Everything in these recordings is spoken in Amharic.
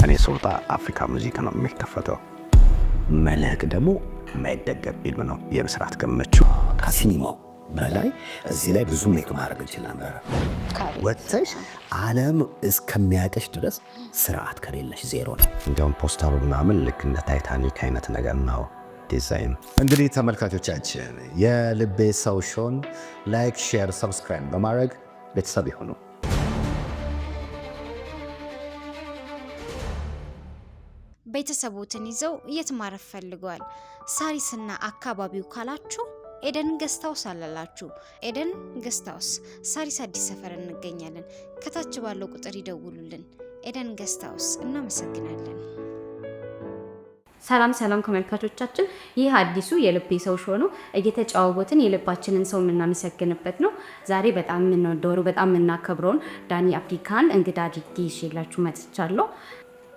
እኔ ስወጣ አፍሪካ music ነው የሚከፈተው። መልህቅ ደግሞ የማይደገም ፊልም ነው። የብስራት ገመቹ ከሲኒማው በላይ እዚህ ላይ ብዙ make ማድረግ እንችል ነበረ። ወጥተሽ ዓለም እስከሚያውቅሽ ድረስ ስርዓት ከሌለሽ ዜሮ ነው። እንዲያውም ፖስተሩ ምናምን ልክ እንደ ታይታኒክ አይነት ነገር ነው ዲዛይን። እንግዲህ ተመልካቾቻችን የልቤ ሰው show ን like፣ share፣ subscribe በማድረግ ቤተሰብ ይሁኑ። ቤተሰቦትን ይዘው የት ማረፍ ፈልገዋል? ሳሪስና አካባቢው ካላችሁ ኤደን Guest House አለላችሁ። ኤደን Guest House ሳሪስ አዲስ ሰፈር እንገኛለን። ከታች ባለው ቁጥር ይደውሉልን። ኤደን Guest House። እናመሰግናለን። ሰላም ሰላም ተመልካቾቻችን፣ ይህ አዲሱ የልቤ ሰው show ነው። እየተጨዋወትን የልባችንን ሰው የምናመሰግንበት ነው። ዛሬ በጣም የምንወደው በጣም የምናከብረውን ዳኒ አፍሪካን እንግዳ አድርጌ ይዤላችሁ መጥቻለሁ።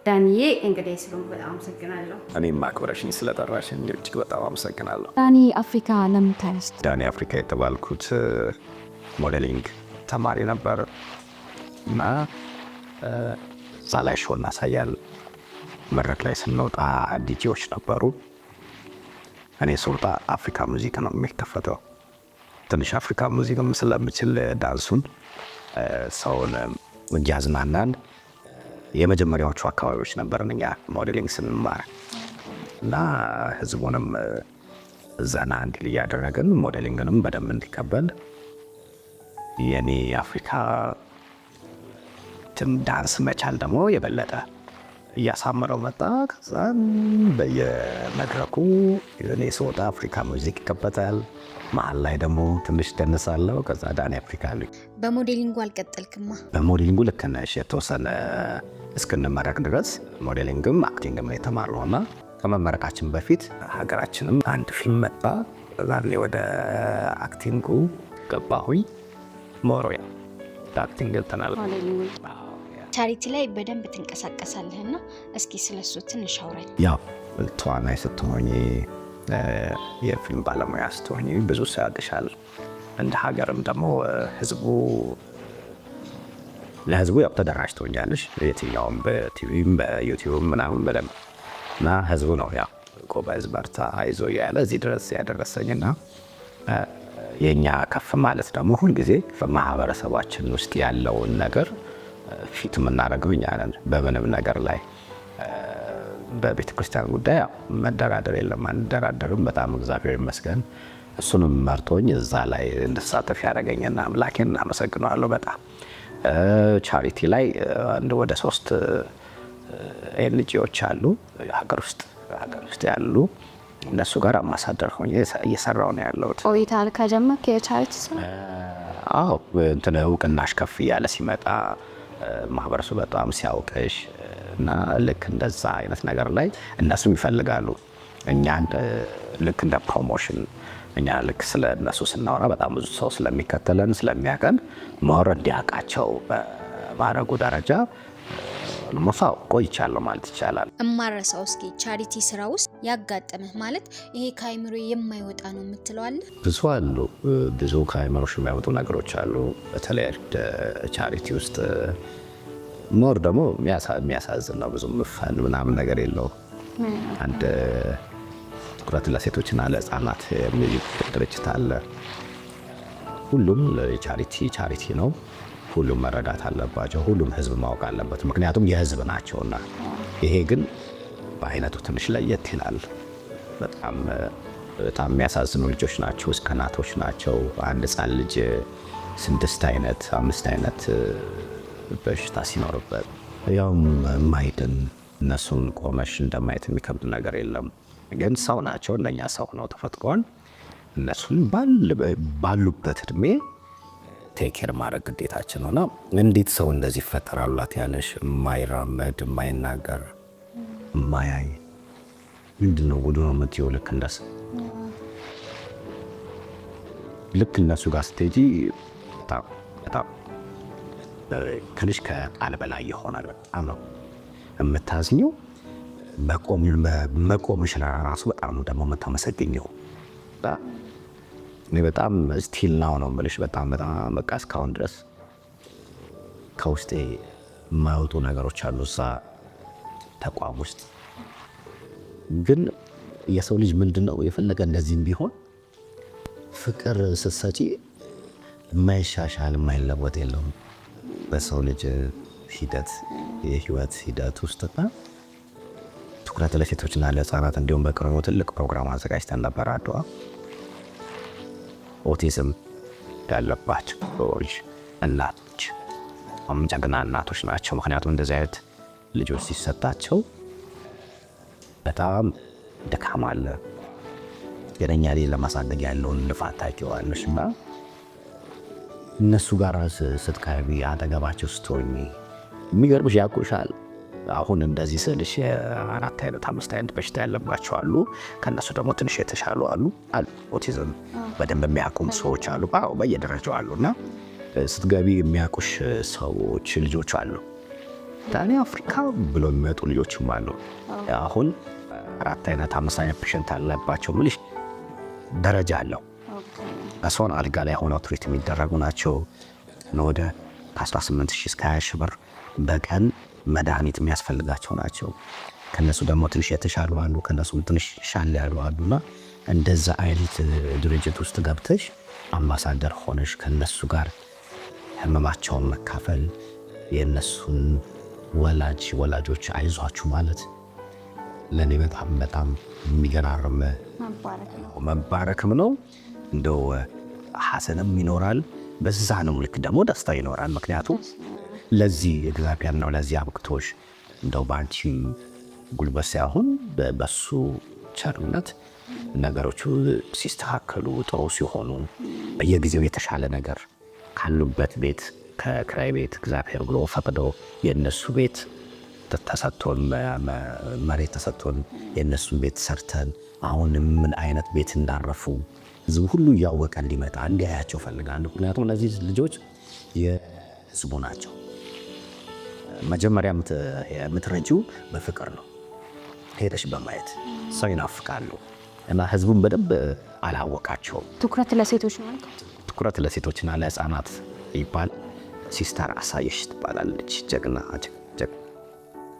ዳኒዬ እንግዲህ ስለሆንኩ በጣም አመሰግናለሁ። እኔም አክብረሽኝ ስለጠራሽኝ እጅግ በጣም አመሰግናለሁ። ዳኒ አፍሪካ ለምን ተነስተ? ዳኒ አፍሪካ የተባልኩት modeling ተማሪ ነበር እና እዛ ላይ show እናሳያለን። መድረክ ላይ ስንወጣ ዲጄዎች ነበሩ። እኔ ስወጣ አፍሪካ music ነው የሚከፈተው። ትንሽ አፍሪካ music ም ስለምችል ዳንሱን ሰውን እያዝናናን የመጀመሪያዎቹ አካባቢዎች ነበርን እኛ modeling ስንማር እና ህዝቡንም ዘና እንዲል እያደረግን modeling ንም በደንብ እንዲቀበል የኔ አፍሪካ ዳንስ መቻል ደግሞ የበለጠ እያሳመረው መጣ። ከዛም በየመድረኩ እኔ ስወጣ አፍሪካ music ይከፈታል። መሀል ላይ ደግሞ ትንሽ ደንሳለሁ። ከዛ ዳኒ አፍሪካ አሉኝ። በ modeling ኡ አልቀጠልክማ? በ modeling ኡ ልክ ነሽ። የተወሰነ እስክንመረቅ ድረስ modeling ም acting ም የተማርነው እና ከመመረቃችን በፊት ሀገራችንም አንድ ፊልም መጣ። ዛኔ ወደ acting ኡ ገባሁኝ። ሞሮያ acting እንትናል። Charity ላይ በደንብ ትንቀሳቀሳለህና እስኪ ስለሱ ትንሽ አውራኝ። ያው ተዋናይ ስትሆኚ፣ የፊልም ባለሙያ ስትሆኚ ብዙ ሰው ያውቅሻል። እንደ ሀገርም ደግሞ ህዝቡ ለህዝቡ ያው ተደራሽ ትሆኛለሽ። የትኛውም በቲቪም በዩቲዩብም ምናምን በደንብ እና ህዝቡ ነው ያው ጎበዝ፣ በርታ፣ አይዞ እያለ እዚህ ድረስ ያደረሰኝና የእኛ ከፍ ማለት ደግሞ ሁልጊዜ በማህበረሰባችን ውስጥ ያለውን ነገር ፊት የምናደርገው እኛ ነን። በምንም ነገር ላይ በቤተ ክርስቲያን ጉዳይ ያው መደራደር የለም፣ አንደራደርም። በጣም እግዚአብሔር ይመስገን እሱንም መርቶኝ እዛ ላይ እንድሳተፍ ያደረገኝና አምላኬን እናመሰግነዋለሁ በጣም። Charity ላይ አንድ ወደ 3 NGO ዎች አሉ ሀገር ውስጥ ያሉ፣ እነሱ ጋር አምባሳደር ሆኜ እየሰራው ነው ያለሁት። ቆይታል ከጀመርክ የ charity ስራ? አዎ፣ እንትን እውቅናሽ ከፍ እያለ ሲመጣ፣ ማህበረሰቡ በጣም ሲያውቅሽ እና ልክ እንደዛ አይነት ነገር ላይ እነሱም ይፈልጋሉ። እኛን ልክ እንደ promotion እኛ ልክ ስለ እነሱ ስናወራ በጣም ብዙ ሰው ስለሚከተለን ስለሚያውቀን more እንዲያውቃቸው በማድረጉ ደረጃ almost ቆይቻለሁ ማለት ይቻላል። እማረሳው እስኪ charity ስራ ውስጥ ያጋጠመህ፣ ማለት ይሄ ከአይምሮ የማይወጣ ነው የምትለው አለ? ብዙ አሉ። ብዙ ከአይምሮሽ የሚያወጡ ነገሮች አሉ። በተለይ charity ውስጥ more ደግሞ የሚያሳዝን ነው። ብዙ fun ምናምን ነገር የለው። አንድ ትኩረት ለሴቶችና ለሕፃናት የሚል ድርጅት አለ። ሁሉም charity charity ነው። ሁሉም መረዳት አለባቸው። ሁሉም ህዝብ ማወቅ አለበት። ምክንያቱም የህዝብ ናቸውና። ይሄ ግን በአይነቱ ትንሽ ለየት ይላል። በጣም በጣም የሚያሳዝኑ ልጆች ናቸው። ህጻናቶች ናቸው። አንድ ህፃን ልጅ ስድስት አይነት አምስት አይነት በሽታ ሲኖርበት ያው የማይድን፣ እነሱን ቆመሽ እንደማየት የሚከብድ ነገር የለም። ግን ሰው ናቸው፣ እንደኛ ሰው ነው ተፈጥሮን። እነሱን ባሉበት እድሜ take care ማድረግ ግዴታችን ሆነ። እንዴት ሰው እንደዚህ ይፈጠራሉላት ያለሽ፣ የማይራመድ፣ የማይናገር፣ የማያይ፣ ምንድን ነው ጉዱ ነው የምትይው። ልክ እነሱ ጋር ስትሄጂ በጣም በጣም ትንሽ ከቃል በላይ ይሆናል። በጣም ነው የምታዝኘው። መቆምሽ ራሱ በጣም ነው ደግሞ የምታመሰግኘው። እኔ በጣም still now ነው የምልሽ። በጣም በጣም በቃ እስካሁን ድረስ ከውስጤ የማይወጡ ነገሮች አሉ። እዛ ተቋም ውስጥ ግን የሰው ልጅ ምንድን ነው የፈለገ እንደዚህም ቢሆን ፍቅር ስትሰጪ የማይሻሻል የማይለወጥ የለውም በሰው ልጅ ሂደት፣ የህይወት ሂደት ውስጥና ትኩረት ለሴቶችና ለህፃናት እንዲሁም በቅርቡ ትልቅ ፕሮግራም አዘጋጅተን ነበር አድዋ። ኦቲዝም ያለባቸው ሰዎች እናቶች በጣም ጀግና እናቶች ናቸው። ምክንያቱም እንደዚህ አይነት ልጆች ሲሰጣቸው በጣም ድካም አለ። ጤነኛ ልጅ ለማሳደግ ያለውን ልፋት ታውቂዋለሽ። እና እነሱ ጋር ስትቀርቢ፣ አጠገባቸው ስትሆኚ የሚገርምሽ ያውቁሻል። አሁን እንደዚህ ስልሽ አራት አይነት አምስት አይነት በሽታ ያለባቸው አሉ። ከእነሱ ደግሞ ትንሽ የተሻሉ አሉ። ኦቲዝም በደንብ የሚያውቁም ሰዎች አሉ። አዎ፣ በየደረጃው አሉ። እና ስትገቢ የሚያውቁሽ ሰዎች ልጆች አሉ። ዳኒ አፍሪካ ብሎ የሚመጡ ልጆችም አሉ። አሁን አራት አይነት አምስት አይነት patient አለባቸው ምልሽ ደረጃ አለው። በሰውን አልጋ ላይ ሆነው treat የሚደረጉ ናቸው። ወደ ከ18 ሺህ እስከ 20 ሺህ ብር በቀን መድኃኒት የሚያስፈልጋቸው ናቸው። ከነሱ ደግሞ ትንሽ የተሻሉ አሉ፣ ከነሱ ትንሽ ሻል ያሉ አሉና እንደዛ አይነት ድርጅት ውስጥ ገብተሽ አምባሳደር ሆነሽ ከነሱ ጋር ህመማቸውን መካፈል፣ የእነሱን ወላጆች አይዟችሁ ማለት ለእኔ በጣም በጣም የሚገራርም መባረክም ነው። እንደው ሐዘንም ይኖራል፣ በዛ ነው ልክ ደግሞ ደስታ ይኖራል። ምክንያቱም ለዚህ እግዚአብሔር ነው ለዚህ አብቅቶሽ እንደው በአንቺም ጉልበት ሳይሆን በሱ ቸርነት ነገሮቹ ሲስተካከሉ፣ ጥሩ ሲሆኑ፣ በየጊዜው የተሻለ ነገር ካሉበት ቤት ከክራይ ቤት እግዚአብሔር ብሎ ፈቅዶ የእነሱ ቤት ተሰጥቶን፣ መሬት ተሰጥቶን፣ የእነሱን ቤት ሰርተን አሁን ምን አይነት ቤት እንዳረፉ ህዝቡ ሁሉ እያወቀ እንዲመጣ እንዲያያቸው ፈልጋለሁ። ምክንያቱም እነዚህ ልጆች የህዝቡ ናቸው። መጀመሪያ የምትረጂው በፍቅር ነው። ሄደሽ በማየት ሰው ይናፍቃሉ እና ህዝቡን በደንብ አላወቃቸውም። ትኩረት ለሴቶች ነው። ትኩረት ለሴቶችና ለህፃናት ይባል። ሲስተር አሳየሽ ትባላለች። ጀግና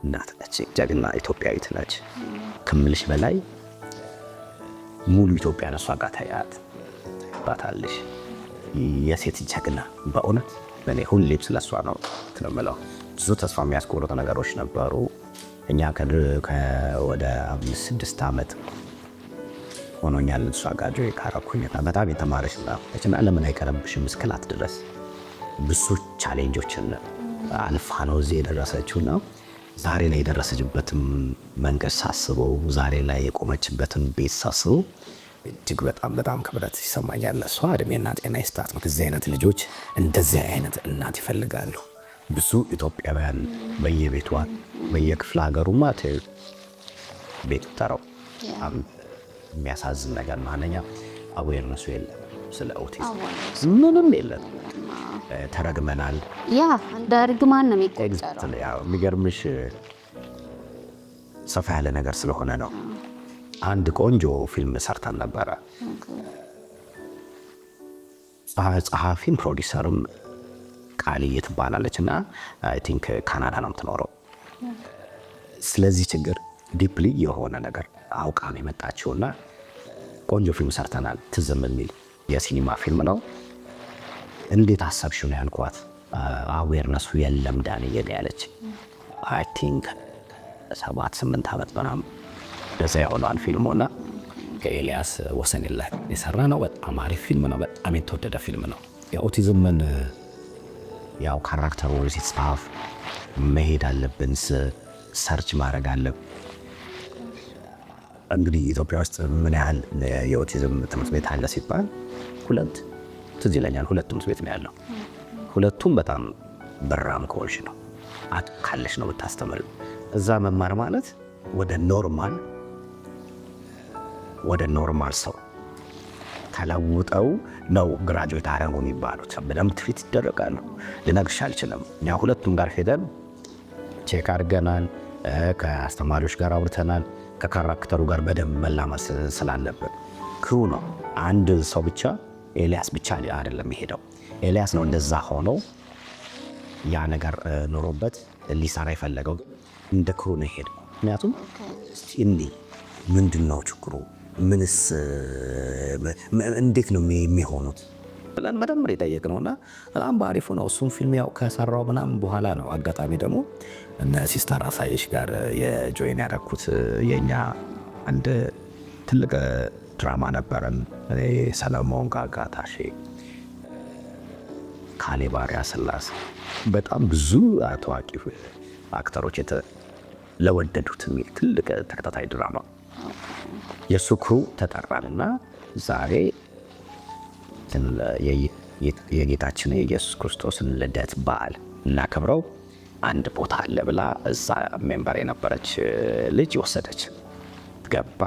እናት ነች። ጀግና ኢትዮጵያዊት ነች ከምልሽ በላይ። ሙሉ ኢትዮጵያን እሷ ጋር ታያት ባታለሽ። የሴት ጀግና በእውነት እኔ ሁሌም ስለሷ ነው እንትን የምለው። ብዙ ተስፋ የሚያስቆርጡ ነገሮች ነበሩ። እኛ ወደ 5-6 ዓመት ሆኖኛል እሷ ጋር join ካረኩኝ። በጣም የተማረች እና ለምን አይቀርብሽም እስክላት ድረስ ብዙ challenge ኦችን አልፋ ነው እዚህ የደረሰችው። እና ዛሬ ላይ የደረሰችበትን መንገድ ሳስበው፣ ዛሬ ላይ የቆመችበትን ቤት ሳስበው እጅግ በጣም በጣም ክብረት ይሰማኛል። እሷ እድሜና ጤና ይስጣት። እንደዚህ አይነት ልጆች እንደዚህ አይነት እናት ይፈልጋሉ። ብዙ ኢትዮጵያውያን በየቤቷ በየክፍለ ሀገሩማ ቤቱ ተረው የሚያሳዝን ነገር ነው። አንደኛ awareness ኡ የለም፣ ስለ ኦቲዝም ምንም የለም። ተረግመናል። Yeah፣ እንደ እርግማን ነው የሚቆጠረው። የሚገርምሽ ሰፋ ያለ ነገር ስለሆነ ነው። አንድ ቆንጆ ፊልም ሰርተን ነበረ። ጸሐፊም ፕሮዲሰርም ቃልዬ ትባላለች እና I think ካናዳ ነው የምትኖረው። ስለዚህ ችግር deeply የሆነ ነገር አውቃ ነው የመጣችው እና ቆንጆ ፊልም ሰርተናል። ትዝም የሚል የሲኒማ ፊልም ነው። እንዴት አሰብሽው ነው ያልኳት። Awareness ኡ የለም ዳንዬ ያለች። I think 7-8 ዓመት ምናምን እንደዛ የሆነዋል ፊልሙ እና ከኤልያስ ወሰንየለህ የሰራ ነው። በጣም አሪፍ ፊልም ነው። በጣም የተወደደ ፊልም ነው። የኦቲዝምን ያው character ኡ ሲጻፍ መሄድ አለብን፣ search ማድረግ አለብን። እንግዲህ ኢትዮጵያ ውስጥ ምን ያህል የኦቲዝም ትምህርት ቤት አለ ሲባል ሁለት ትዝ ይለኛል። ሁለት ትምህርት ቤት ነው ያለው። ሁለቱም በጣም ብራም ከሆንሽ ነው ካለሽ ነው ብታስተምር። እዛ መማር ማለት ወደ normal ሰው ተለውጠው ነው graduate አደረጉ የሚባሉት። በደንብ treat ይደረጋሉ። ልነግርሽ አልችልም። እኛ ሁለቱም ጋር ሄደን check አድርገናል። ከአስተማሪዎች ጋር አውርተናል። ከ character ኡ ጋር በደንብ መላመድ ስላለብን crew ነው። አንድ ሰው ብቻ ኤልያስ ብቻ አይደለም የሄደው። ኤልያስ ነው እንደዛ ሆኖ ያ ነገር ኖሮበት ሊሰራ የፈለገው፣ እንደ crew ነው የሄደው። ምክንያቱም እስቲ እኔ ምንድን ነው ችግሩ? ምንስ እንዴት ነው የሚሆኑት ብለን በደንብ የጠየቅነው እና በጣም በአሪፉ ነው። እሱም ፊልም ያው ከሰራው ምናምን በኋላ ነው። አጋጣሚ ደግሞ እነ ሲስተር አሳየሽ ጋር የ join ያደረኩት የኛ አንድ ትልቅ ድራማ ነበረን። እኔ፣ ሰለሞን ጋጋ፣ ታሼ፣ ካሌብ አርአያስላሴ፣ በጣም ብዙ ታዋቂ actor ኦች ለወደዱት የሚል ትልቅ ተከታታይ ድራማ የእሱ crew ተጠራንና ዛሬ የጌታችን የኢየሱስ ክርስቶስን ልደት በዓል እናከብረው አንድ ቦታ አለ ብላ እዛ member የነበረች ልጅ ወሰደች። ገባ።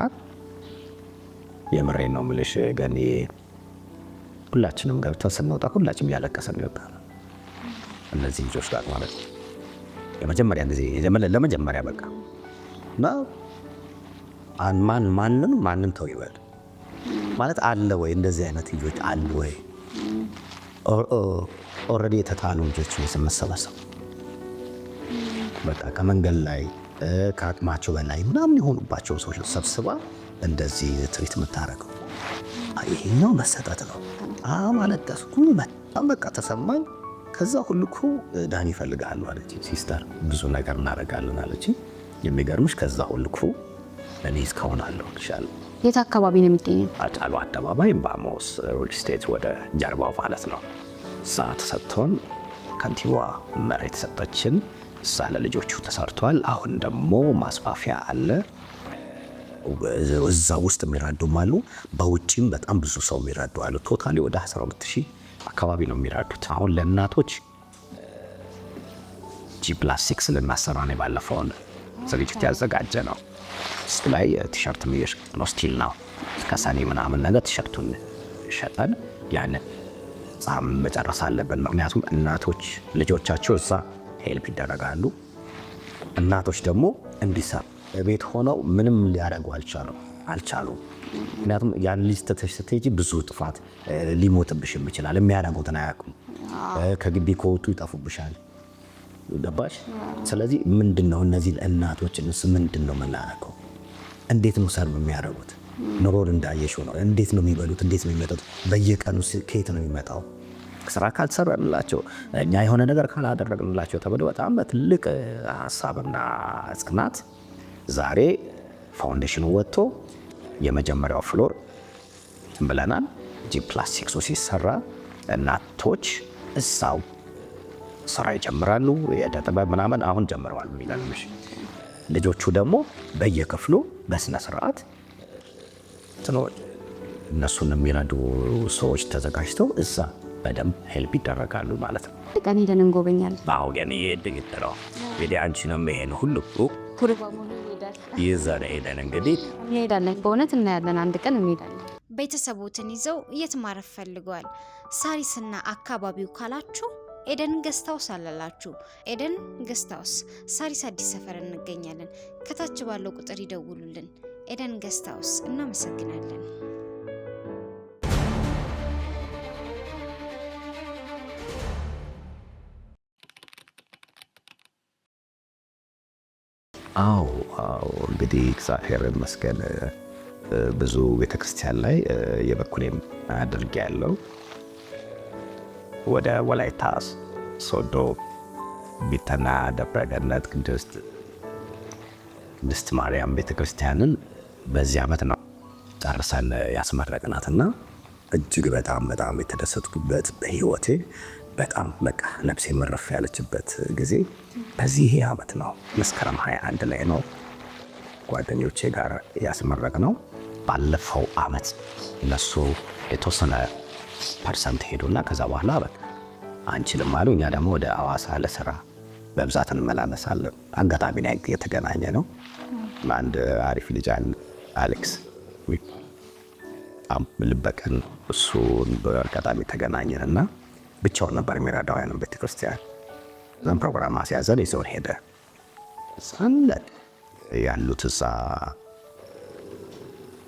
የምሬን ነው የምልሽ ገኒ፣ ሁላችንም ገብተን ስንወጣ ሁላችንም እያለቀሰን ይወጣ እነዚህ ልጆች ጋር ማለት ነው። የመጀመሪያ ጊዜ ለመጀመሪያ በቃ እና ማን ማንም ማንም ተው ይበል ማለት አለ ወይ? እንደዚህ አይነት ልጆች አሉ ወይ? Already የተጣሉ ልጆች ነው የምሰበሰቡ። በቃ ከመንገድ ላይ ከአቅማቸው በላይ ምናምን የሆኑባቸው ሰዎች ሰብስባ እንደዚህ treat የምታደርገው ይሄኛው መሰጠት ነው። በጣም አለቀስኩ። በጣም በቃ ተሰማኝ። ከዛ ሁሉ እኮ ዳኒ እፈልግሃለሁ አለች ሲስተር፣ ብዙ ነገር እናደርጋለን አለች። የሚገርምሽ ከዛ ሁሉ እኮ እኔ እስካሁን አለሁ እልሻለሁ። የት አካባቢ ነው የሚገኘው? አጫሉ አደባባይ ባሞስ ሪል ስቴት ወደ ጀርባው ማለት ነው። እዛ ተሰጥቶን ከንቲባ መሬት ሰጠችን። እዛ ለልጆቹ ተሰርቷል። አሁን ደግሞ ማስፋፊያ አለ። እዛ ውስጥ የሚራዱም አሉ፣ በውጭም በጣም ብዙ ሰው የሚራዱ አሉ። Totally ወደ 12 ሺህ አካባቢ ነው የሚራዱት። አሁን ለእናቶች G+6 ልናሰራ ነው። የባለፈውን ዝግጅት ያዘጋጀ ነው። እሱ ላይ ቲሸርትም እየሸጥ ነው still ነው። እስከ ሰኔ ምናምን ነገር ቲሸርቱን ሸጠን ያንን ህንፃ መጨረስ አለብን። ምክንያቱም እናቶች ልጆቻቸው እዛ help ይደረጋሉ። እናቶች ደግሞ እንዲሰሩ ቤት ሆነው ምንም ሊያደርጉ አልቻሉም። ምክንያቱም ያን ልጅ ትተሽ ስትሄጂ ብዙ ጥፋት ሊሞትብሽም ይችላል። የሚያደርጉትን አያውቁም። ከግቢ ከወጡ ይጠፉብሻል። ገባሽ? ስለዚህ ምንድን ነው እነዚህ እናቶች ምንድን ነው የምናደርገው? እንዴት ነው serve የሚያደርጉት? ኑሮን እንዳየሽው ነው። እንዴት ነው የሚበሉት? እንዴት ነው የሚመጡት? በየቀኑ ከየት ነው የሚመጣው? ስራ ካልሰራንላቸው፣ እኛ የሆነ ነገር ካላደረግንላቸው ተብሎ በጣም በትልቅ ሀሳብና ጽናት ዛሬ foundation ኑ ወጥቶ የመጀመሪያው floor ብለናል። G+6 ሲሰራ እናቶች እዛው ስራ ይጀምራሉ። የዕደ ጥበብ ምናምን አሁን ጀምረዋል የሚገርምሽ። ልጆቹ ደግሞ በየክፍሉ በስነ ስርዓት እነሱን የሚረዱ ሰዎች ተዘጋጅተው እዛ በደንብ help ይደረጋሉ ማለት ነው። ቀን ሄደን እንጎበኛለን። አዎ ግን ይሄድ ነው እንግዲህ አንቺንም ይሄን ሁሉ ይዘን ሄደን እንግዲህ እንሄዳለን። በእውነት እናያለን። አንድ ቀን እንሄዳለን። ቤተሰቦትን ይዘው የት ማረፍ ፈልገዋል? ሳሪስና አካባቢው ካላችሁ ኤደን Guest House አለላችሁ። ኤደን Guest House ሳሪስ አዲስ ሰፈር እንገኛለን። ከታች ባለው ቁጥር ይደውሉልን። ኤደን Guest House። እናመሰግናለን። አዎ፣ እንግዲህ እግዚአብሔር ይመስገን ብዙ ቤተክርስቲያን ላይ የበኩሌም አድርጌያለሁ። ወደ ወላይታ ሶዶ ቢተና ደብረ ገነት ቅድስት ማርያም ቤተክርስቲያንን በዚህ ዓመት ነው ጨርሰን ያስመረቅናትና እጅግ በጣም በጣም የተደሰትኩበት፣ በህይወቴ በጣም በቃ ነፍሴ መረፍ ያለችበት ጊዜ በዚህ ዓመት ነው። መስከረም 21 ላይ ነው ጓደኞቼ ጋር ያስመረቅነው። ባለፈው ዓመት እነሱ የተወሰነ percent ሄዱና ከዛ በኋላ በቃ አንችልም አሉ። እኛ ደግሞ ወደ ሐዋሳ ለስራ በብዛት እንመላለሳለን። አጋጣሚ ላይ የተገናኘ ነው። አንድ አሪፍ ልጅ አለ አሌክስ፣ በጣም ልበቀን፣ እሱን በአጋጣሚ ተገናኘን እና ብቻውን ነበር የሚረዳው ያንን ቤተክርስቲያን። እዛም ፕሮግራም አስያዘን፣ ይዘውን ሄደ። እዛን ያሉት እዛ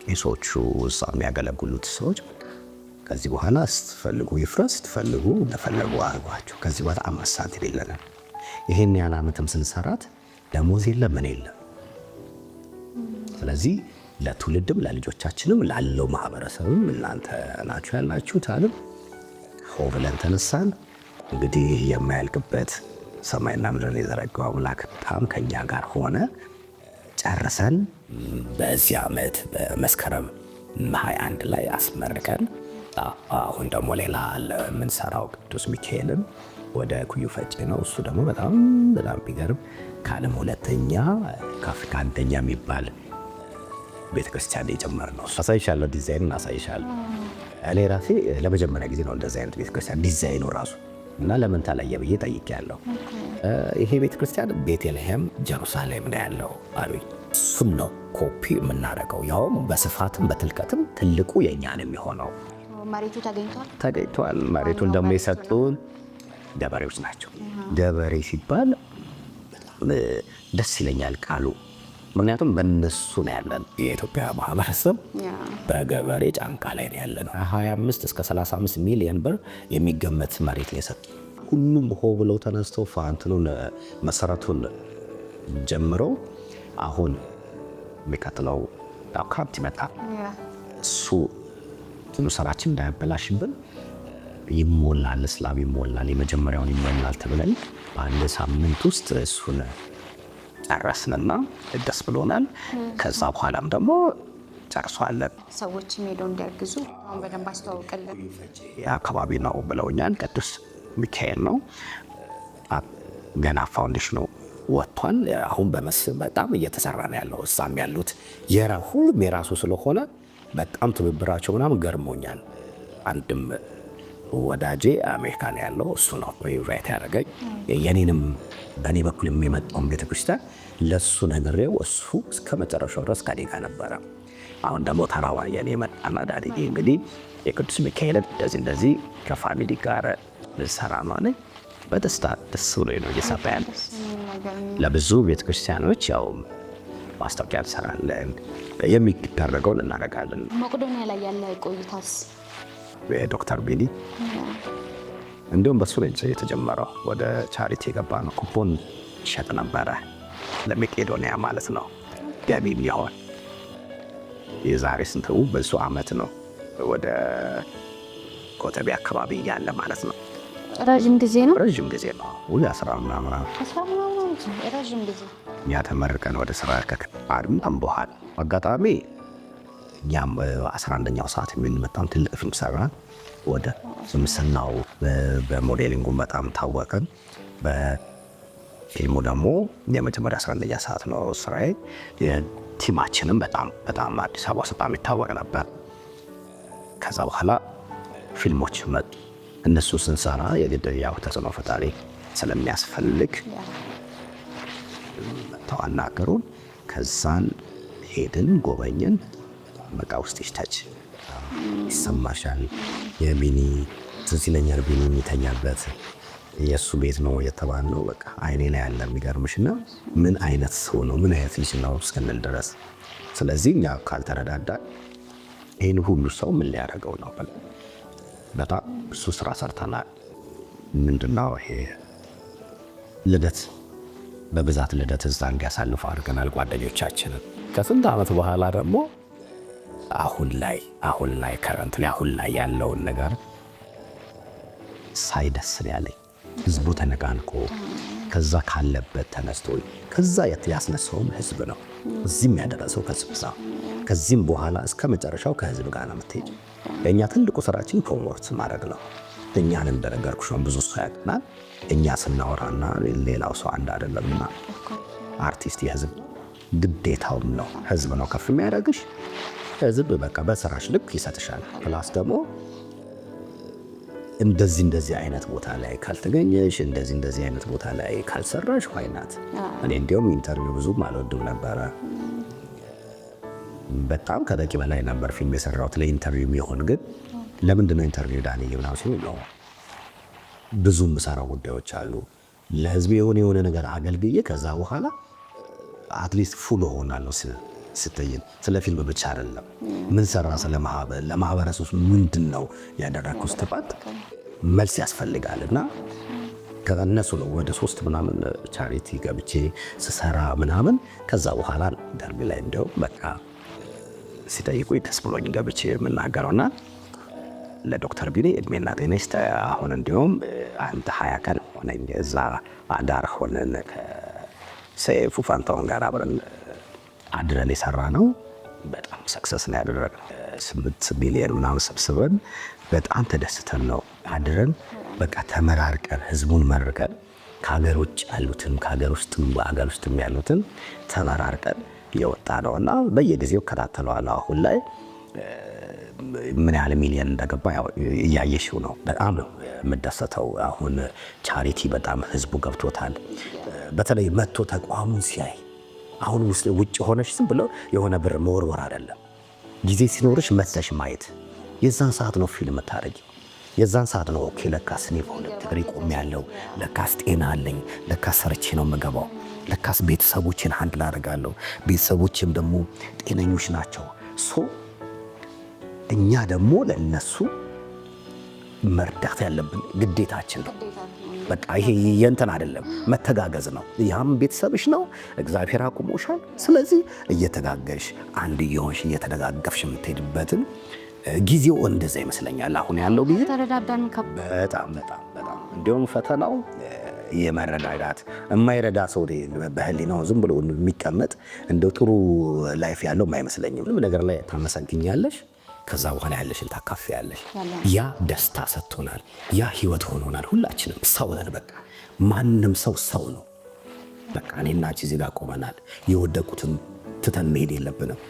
ቄሶቹ፣ እዛ የሚያገለግሉት ሰዎች ከዚህ በኋላ ስትፈልጉ ይፍረስ፣ ስትፈልጉ እንደፈለጉ አድርጓቸው። ከዚህ በኋላ 5 ሳንቲም የለንም። ይሄን ያህል ዓመትም ስንሰራት ደሞዝ የለም፣ ምን የለም። ስለዚህ ለትውልድም ለልጆቻችንም ላለው ማህበረሰብም እናንተ ናችሁ ያላችሁት አለም። ሆ ብለን ተነሳን። እንግዲህ የማያልቅበት ሰማይና ምድርን የዘረጋው አምላክ በጣም ከኛ ጋር ሆነ። ጨርሰን በዚህ ዓመት በመስከረም 21 ላይ አስመርቀን አሁን ደግሞ ሌላ የምንሰራው ቅዱስ ሚካኤልን ወደ ኩዩ ፈጬ ነው። እሱ ደግሞ በጣም በጣም ቢገርም ከዓለም ሁለተኛ ከአፍሪካ አንደኛ የሚባል ቤተክርስቲያን የጀመርነው። አሳይሻለሁ፣ ዲዛይኑን አሳይሻለሁ። እኔ ራሴ ለመጀመሪያ ጊዜ ነው እንደዚህ አይነት ቤተክርስቲያን ዲዛይኑ ራሱ እና ለምን ተለየ ብዬ ጠይቄያለሁ። ይሄ ቤተክርስቲያን ቤተልሔም ጀሩሳሌም ነው ያለው አሉኝ። እሱም ነው ኮፒ የምናደርገው፣ ያውም በስፋትም በትልቀትም ትልቁ የእኛ ነው የሚሆነው። መሬቱ ተገኝቷል። ተገኝቷል። መሬቱን ደግሞ የሰጡን ገበሬዎች ናቸው። ገበሬ ሲባል በጣም ደስ ይለኛል ቃሉ፣ ምክንያቱም በእነሱ ነው ያለን። የኢትዮጵያ ማህበረሰብ በገበሬ ጫንቃ ላይ ነው ያለ ነው። 25 እስከ 35 ሚሊዮን ብር የሚገመት መሬት ነው የሰጡን። ሁሉም ሆ ብለው ተነስተው ፋንትኑን መሰረቱን ጀምረው አሁን የሚቀጥለው ክረምት ይመጣል። እሱ እንትኑ ስራችን እንዳያበላሽብን ይሞላል፣ slab ይሞላል፣ የመጀመሪያውን ይሞላል ተብለን በአንድ ሳምንት ውስጥ እሱን ጨረስንና ደስ ብሎናል። ከዛ በኋላም ደግሞ ጨርሷለን። ሰዎችም ሄደው እንዲያግዙ አሁን በደንብ አስተዋውቅልን። አካባቢ ነው ብለውኛል። ቅዱስ ሚካኤል ነው ገና foundation ኑ ወጥቷል። አሁን በመስ በጣም እየተሰራ ነው ያለው። እዛም ያሉት ሁሉም የራሱ ስለሆነ በጣም ትብብራቸው ምናምን ገርሞኛል። አንድም ወዳጄ አሜሪካ ነው ያለው፣ እሱ ነው invite ያደረገኝ። የኔንም በእኔ በኩል የሚመጣውን ቤተክርስቲያን ለእሱ ነግሬው እሱ እስከ መጨረሻው ድረስ ከኔ ጋር ነበረ። አሁን ደግሞ ተራዋ የኔ መጣና ዳድዬ እንግዲህ የቅዱስ ሚካኤልን እንደዚህ እንደዚህ ከ family ጋር ልሰራ ነው አለኝ። በደስታ ደስ ብሎኝ ነው እየሰራ ያለ። ለብዙ ቤተክርስቲያኖች ያው ማስታወቂያ እንሰራለን፣ የሚደረገውን እናደርጋለን። መቄዶንያ ላይ ያለ ቆይታስ? ዶክተር ቢኒ እንዲሁም በሱ ላይ የተጀመረው ወደ charity የገባ ነው። ኩፖን ይሸጥ ነበረ ለመቄዶንያ ማለት ነው ገቢ ቢሆን የዛሬ ስንት ብዙ ዓመት ነው ወደ ኮተቤ አካባቢ እያለ ማለት ነው። ረዥም ጊዜ ነው። ረዥም ጊዜ ነው። ውይ 10 ምናምን 10 ምናምን ዓመት ነው። ረዥም ጊዜ። እኛ ተመርቀን ወደ ስራ ከገባን በኋላ አጋጣሚ እኛም 11ኛው ሰዓት የሚል በጣም ትልቅ ፊልም ሰራን። ወደ ስምስናው በ modeling ኡ በጣም ታወቅን። በፊልሙ ደግሞ የመጀመሪያ 11ኛ ሰዓት ነው ስራዬ። Team ኣችንም በጣም በጣም አዲስ አበባ ውስጥ በጣም ይታወቅ ነበር። ከዛ በኋላ ፊልሞች መጡ። እነሱ ስንሰራ የግድ ያው ተጽዕኖ ፈጣሪ ስለሚያስፈልግ መጥተው አናገሩን። ከዛን ሄድን፣ ጎበኘን። በቃ ውስጥሽ touch ይሰማሻል። የቢኒ ትዝ ይለኛል፣ ቢኒ የሚተኛበት የእሱ ቤት ነው የተባልነው። በቃ አይኔ ላይ ያለ የሚገርምሽ እና ምን አይነት ሰው ነው፣ ምን አይነት ልጅ ነው እስክንል ድረስ። ስለዚህ እኛ ካልተረዳዳ ይህን ሁሉ ሰው ምን ሊያደርገው ነው ብለን በጣም ብዙ ስራ ሰርተናል። ምንድነው ይሄ ልደት፣ በብዛት ልደት እዛ እንዲያሳልፉ አድርገናል ጓደኞቻችንን። ከስንት ዓመት በኋላ ደግሞ አሁን ላይ current አሁን ላይ ያለውን ነገር ሳይ ደስ ነው ያለኝ። ህዝቡ ተነቃንቆ ከዛ ካለበት ተነስቶ ከዛ ያስነሳውም ህዝብ ነው። እዚህም ያደረሰው ከህዝብ ጋር፣ ከዚህም በኋላ እስከ መጨረሻው ከህዝብ ጋር ነው የምትሄጅ። የእኛ ትልቁ ስራችን promote ማድረግ ነው። እኛን እንደነገርኩሽ ነው፣ ብዙ ሰው ያውቀናል። እኛ ስናወራና ሌላው ሰው አንድ አይደለምና አርቲስት የህዝብ ግዴታውም ነው። ህዝብ ነው ከፍ የሚያደርግሽ። ህዝብ በቃ በስራሽ ልክ ይሰጥሻል። Plus ደግሞ እንደዚህ እንደዚህ አይነት ቦታ ላይ ካልተገኘሽ፣ እንደዚህ እንደዚህ አይነት ቦታ ላይ ካልሰራሽ why not? እኔ እንዲያውም interview ብዙም አልወድም ነበረ። በጣም ከበቂ በላይ ነበር ፊልም የሰራሁት ለ interview የሚሆን። ግን ለምንድን ነው interview ዳኒ ምናምን ሲሉ ነው ብዙ የምሰራው ጉዳዮች አሉ። ለህዝብ የሆነ የሆነ ነገር አገልግዬ ከዛ በኋላ at least full እሆናለሁ ስትይን ስለ ፊልም ብቻ አይደለም ምን ሰራ ስለ ለማህበረሰቡ ምንድን ነው ያደረግኩት ስትባት መልስ ያስፈልጋል እና ከእነሱ ነው ወደ ሶስት ምናምን charity ገብቼ ስሰራ ምናምን። ከዛ በኋላ interview ላይ እንደው በቃ ሲጠይቁኝ ደስ ብሎኝ ገብቼ የምናገረውና ለዶክተር ቢኒ እድሜና ጤና ይስጥ። አሁን እንዲሁም አንድ 20 ቀን ሆነኝ እዛ አዳር ሆነን ከሰይፉ ፋንታሁን ጋር አብረን አድረን የሰራ ነው። በጣም success ነው ያደረግነው። 8 ሚሊዮን ምናምን ሰብስበን በጣም ተደስተን ነው አድረን በቃ ተመራርቀን ህዝቡን መርቀን ከሀገር ውጭ ያሉትን ከሀገር ውስጥም በሀገር ውስጥም ያሉትን ተመራርቀን የወጣ ነው እና በየጊዜው እከታተለዋለሁ። አሁን ላይ ምን ያህል ሚሊዮን እንደገባ ያው እያየሽው ነው። በጣም ነው የምደሰተው። አሁን charity በጣም ህዝቡ ገብቶታል። በተለይ መጥቶ ተቋሙን ሲያይ አሁን ውስጥ ውጭ ሆነሽ ዝም ብሎ የሆነ ብር መወርወር አይደለም። ጊዜ ሲኖርሽ መጥተሽ ማየት የዛን ሰዓት ነው feel የምታደርጊው። የዛን ሰዓት ነው okay ለካስ እኔ በሁለት እግሬ ቆሜያለሁ፣ ለካስ ጤና አለኝ፣ ለካስ ሰርቼ ነው የምገባው፣ ለካስ ቤተሰቦችን handle አደርጋለሁ፣ ቤተሰቦችም ደግሞ ጤነኞች ናቸው። So እኛ ደግሞ ለእነሱ መርዳት ያለብን ግዴታችን ነው። በቃ ይሄ የእንትን አይደለም፣ መተጋገዝ ነው። ያም ቤተሰብሽ ነው፣ እግዚአብሔር አቁሞሻል። ስለዚህ እየተጋገዝሽ፣ አንድ እየሆንሽ፣ እየተደጋገፍሽ የምትሄድበትን ጊዜው እንደዛ ይመስለኛል። አሁን ያለው ጊዜ ተረዳዳን። በጣም በጣም በጣም እንዲሁም ፈተናው የመረዳዳት የማይረዳ ሰው በህሊናው ዝም ብሎ የሚቀመጥ እንደው ጥሩ life ያለው አይመስለኝም። ምንም ነገር ላይ ታመሰግኛለሽ፣ ከዛ በኋላ ያለሽን ታካፍያለሽ። ያ ደስታ ሰጥቶናል። ያ ህይወት ሆኖናል። ሁላችንም ሰው ነን። በቃ ማንም ሰው ሰው ነው። በቃ እኔና አንቺ እዚህ ጋር ቆመናል። የወደቁትን ትተን መሄድ የለብንም።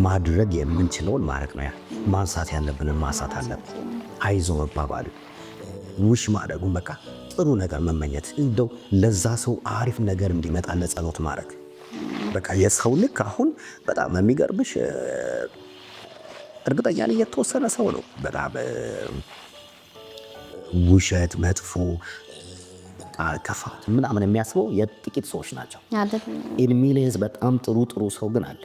ማድረግ የምንችለውን ማድረግ ነው። ያ ማንሳት ያለብንን ማንሳት አለብን። አይዞ መባባሉ፣ wish ማድረጉን፣ በቃ ጥሩ ነገር መመኘት፣ እንደው ለዛ ሰው አሪፍ ነገር እንዲመጣ ለጸሎት ማድረግ። በቃ የሰው ልክ አሁን በጣም የሚገርምሽ እርግጠኛ ነኝ የተወሰነ ሰው ነው በጣም ውሸት፣ መጥፎ፣ በቃ ክፋት ምናምን የሚያስበው የጥቂት ሰዎች ናቸው። In millions በጣም ጥሩ ጥሩ ሰው ግን አለ።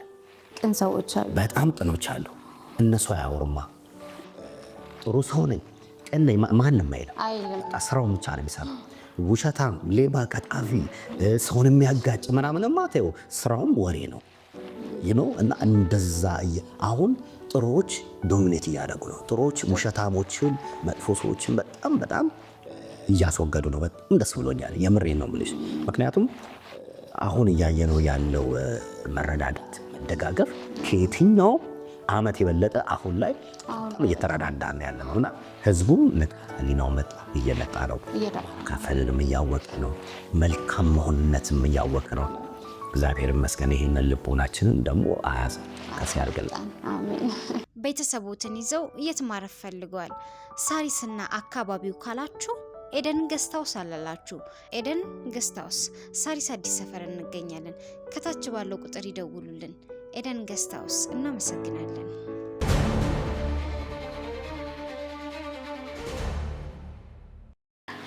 ቅን ሰዎች አሉ። በጣም ቅኖች አሉ። እነሱ አያወሩማ። ጥሩ ሰው ነኝ፣ ቅን ነኝ ማንም አይልም። በቃ ስራውን ብቻ ነው የሚሰራው። ውሸታም፣ ሌባ፣ ቀጣፊ፣ ሰውን የሚያጋጭ ምናምንማ ተይው፣ ስራውም ወሬ ነው እና እንደዛ አሁን ጥሩዎች dominate እያደረጉ ነው። ጥሩዎች ውሸታሞችን፣ መጥፎ ሰዎችን በጣም በጣም እያስወገዱ ነው። በጣም ደስ ብሎኛል። የምሬን ነው የምልሽ። ምክንያቱም አሁን እያየነው ያለው መረዳዳት፣ መደጋገፍ ከየትኛው ዓመት የበለጠ አሁን ላይ በጣም እየተረዳዳ ነው ያለ ነው እና ህዝቡም ንቃተ ህሊናው መጣ እየመጣ ነው። ከፈልንም እያወቀ ነው። መልካም መሆንነትም እያወቀ ነው። እግዚአብሔር ይመስገን። ይሄንን ልቦናችንን ደግሞ አያዘ ከፍ ያድርግልን። ቤተሰቦትን ይዘው የት ማረፍ ፈልገዋል? ሳሪስና አካባቢው ካላችሁ ኤደን Guest House አለላችሁ። ኤደን Guest House ሳሪስ አዲስ ሰፈር እንገኛለን። ከታች ባለው ቁጥር ይደውሉልን። ኤደን Guest House፣ እናመሰግናለን።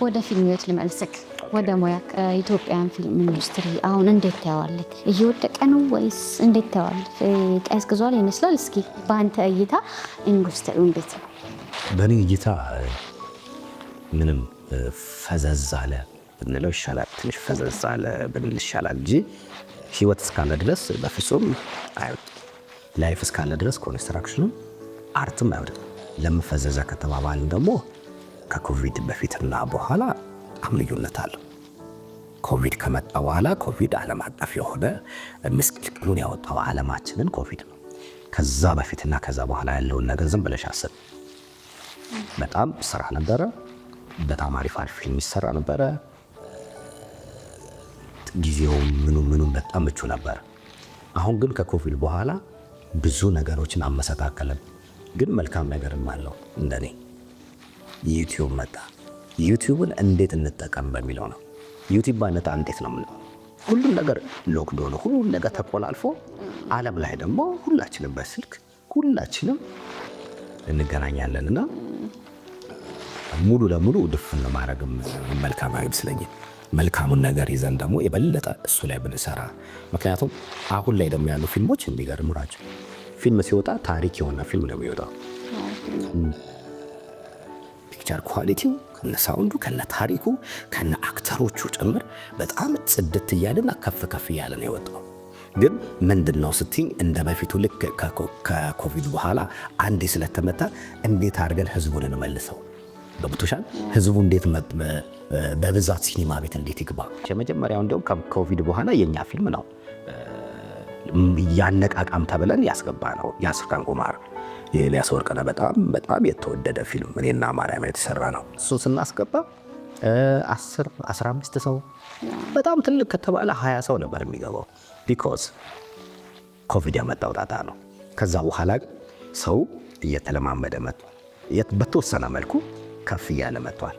ወደ ፊልም ህይወት ልመልስክ፣ ወደ ሙያ። Ethiopian film industry አሁን እንዴት ታየዋለህ? እየወደቀ ነው ወይስ እንዴት ታየዋለህ? ቀዝቅዟል ይመስላል። እስኪ በአንተ እይታ ኢንዱስትሪው እንዴት ነው? በእኔ እይታ ምንም ፈዘዝ አለ ብንለው ይሻላል። ትንሽ ፈዘዝ አለ ብንል ይሻላል እንጂ ህይወት እስካለ ድረስ በፍጹም አይወድቅም። Life እስካለ ድረስ construction ኑም art ም አይወድቅም። ለምን ፈዘዘ ከተባባልን ደግሞ ከኮቪድ በፊትና በኋላ በጣም ልዩነት አለው። ኮቪድ ከመጣ በኋላ ኮቪድ ዓለም አቀፍ የሆነ ምስቅልቅሉን ያወጣው ዓለማችንን ኮቪድ ነው። ከዛ በፊትና ከዛ በኋላ ያለውን ነገር ዝም ብለሽ አስብ። በጣም ስራ ነበረ። በጣም አሪፍ አሪፍ ፊልም ይሰራ ነበረ። ጊዜው ምኑ ምኑም በጣም ምቹ ነበር። አሁን ግን ከኮቪድ በኋላ ብዙ ነገሮችን አመሰቃቀለን። ግን መልካም ነገርም አለው። እንደኔ YouTube መጣ። YouTube ን እንዴት እንጠቀም በሚለው ነው። YouTube ባይመጣ እንዴት ነው የምንለው? ሁሉም ነገር lockdown፣ ሁሉም ነገር ተቆላልፎ ዓለም ላይ ደግሞ ሁላችንም በስልክ ሁላችንም እንገናኛለን እና ሙሉ ለሙሉ ድፍን ማድረግም መልካም አይመስለኝም። መልካሙን ነገር ይዘን ደግሞ የበለጠ እሱ ላይ ብንሰራ፣ ምክንያቱም አሁን ላይ ደግሞ ያሉ ፊልሞች የሚገርሙ ናቸው። ፊልም ሲወጣ ታሪክ የሆነ ፊልም ነው የሚወጣው። Picture Picture quality ው ከነ sound ኡ፣ ከነ ታሪኩ፣ ከነ actor ኦቹ ጭምር በጣም ጽድት እያለና ከፍ ከፍ እያለ ነው የወጣው። ግን ምንድን ነው ስትኝ፣ እንደ በፊቱ ልክ ከኮቪድ በኋላ አንዴ ስለተመታ እንዴት አድርገን ህዝቡን እንመልሰው? ገብቶሻል? ህዝቡ እንዴት በብዛት ሲኒማ ቤት እንዴት ይግባ? የመጀመሪያው እንዲሁም ከኮቪድ በኋላ የእኛ ፊልም ነው ያነቃቃም ተብለን ያስገባ ነው። የአፍሪካን ቁማር፣ የኤልያስ ወርቅነህ በጣም በጣም የተወደደ ፊልም፣ እኔና ማርያም የተሰራ ነው። እሱ ስናስገባ 10፣ 15 ሰው፣ በጣም ትልቅ ከተባለ 20 ሰው ነበር የሚገባው። Because ኮቪድ ያመጣው ጣጣ ነው። ከዛ በኋላ ግን ሰው እየተለማመደ መጥቷል። በተወሰነ መልኩ ከፍ እያለ መጥቷል።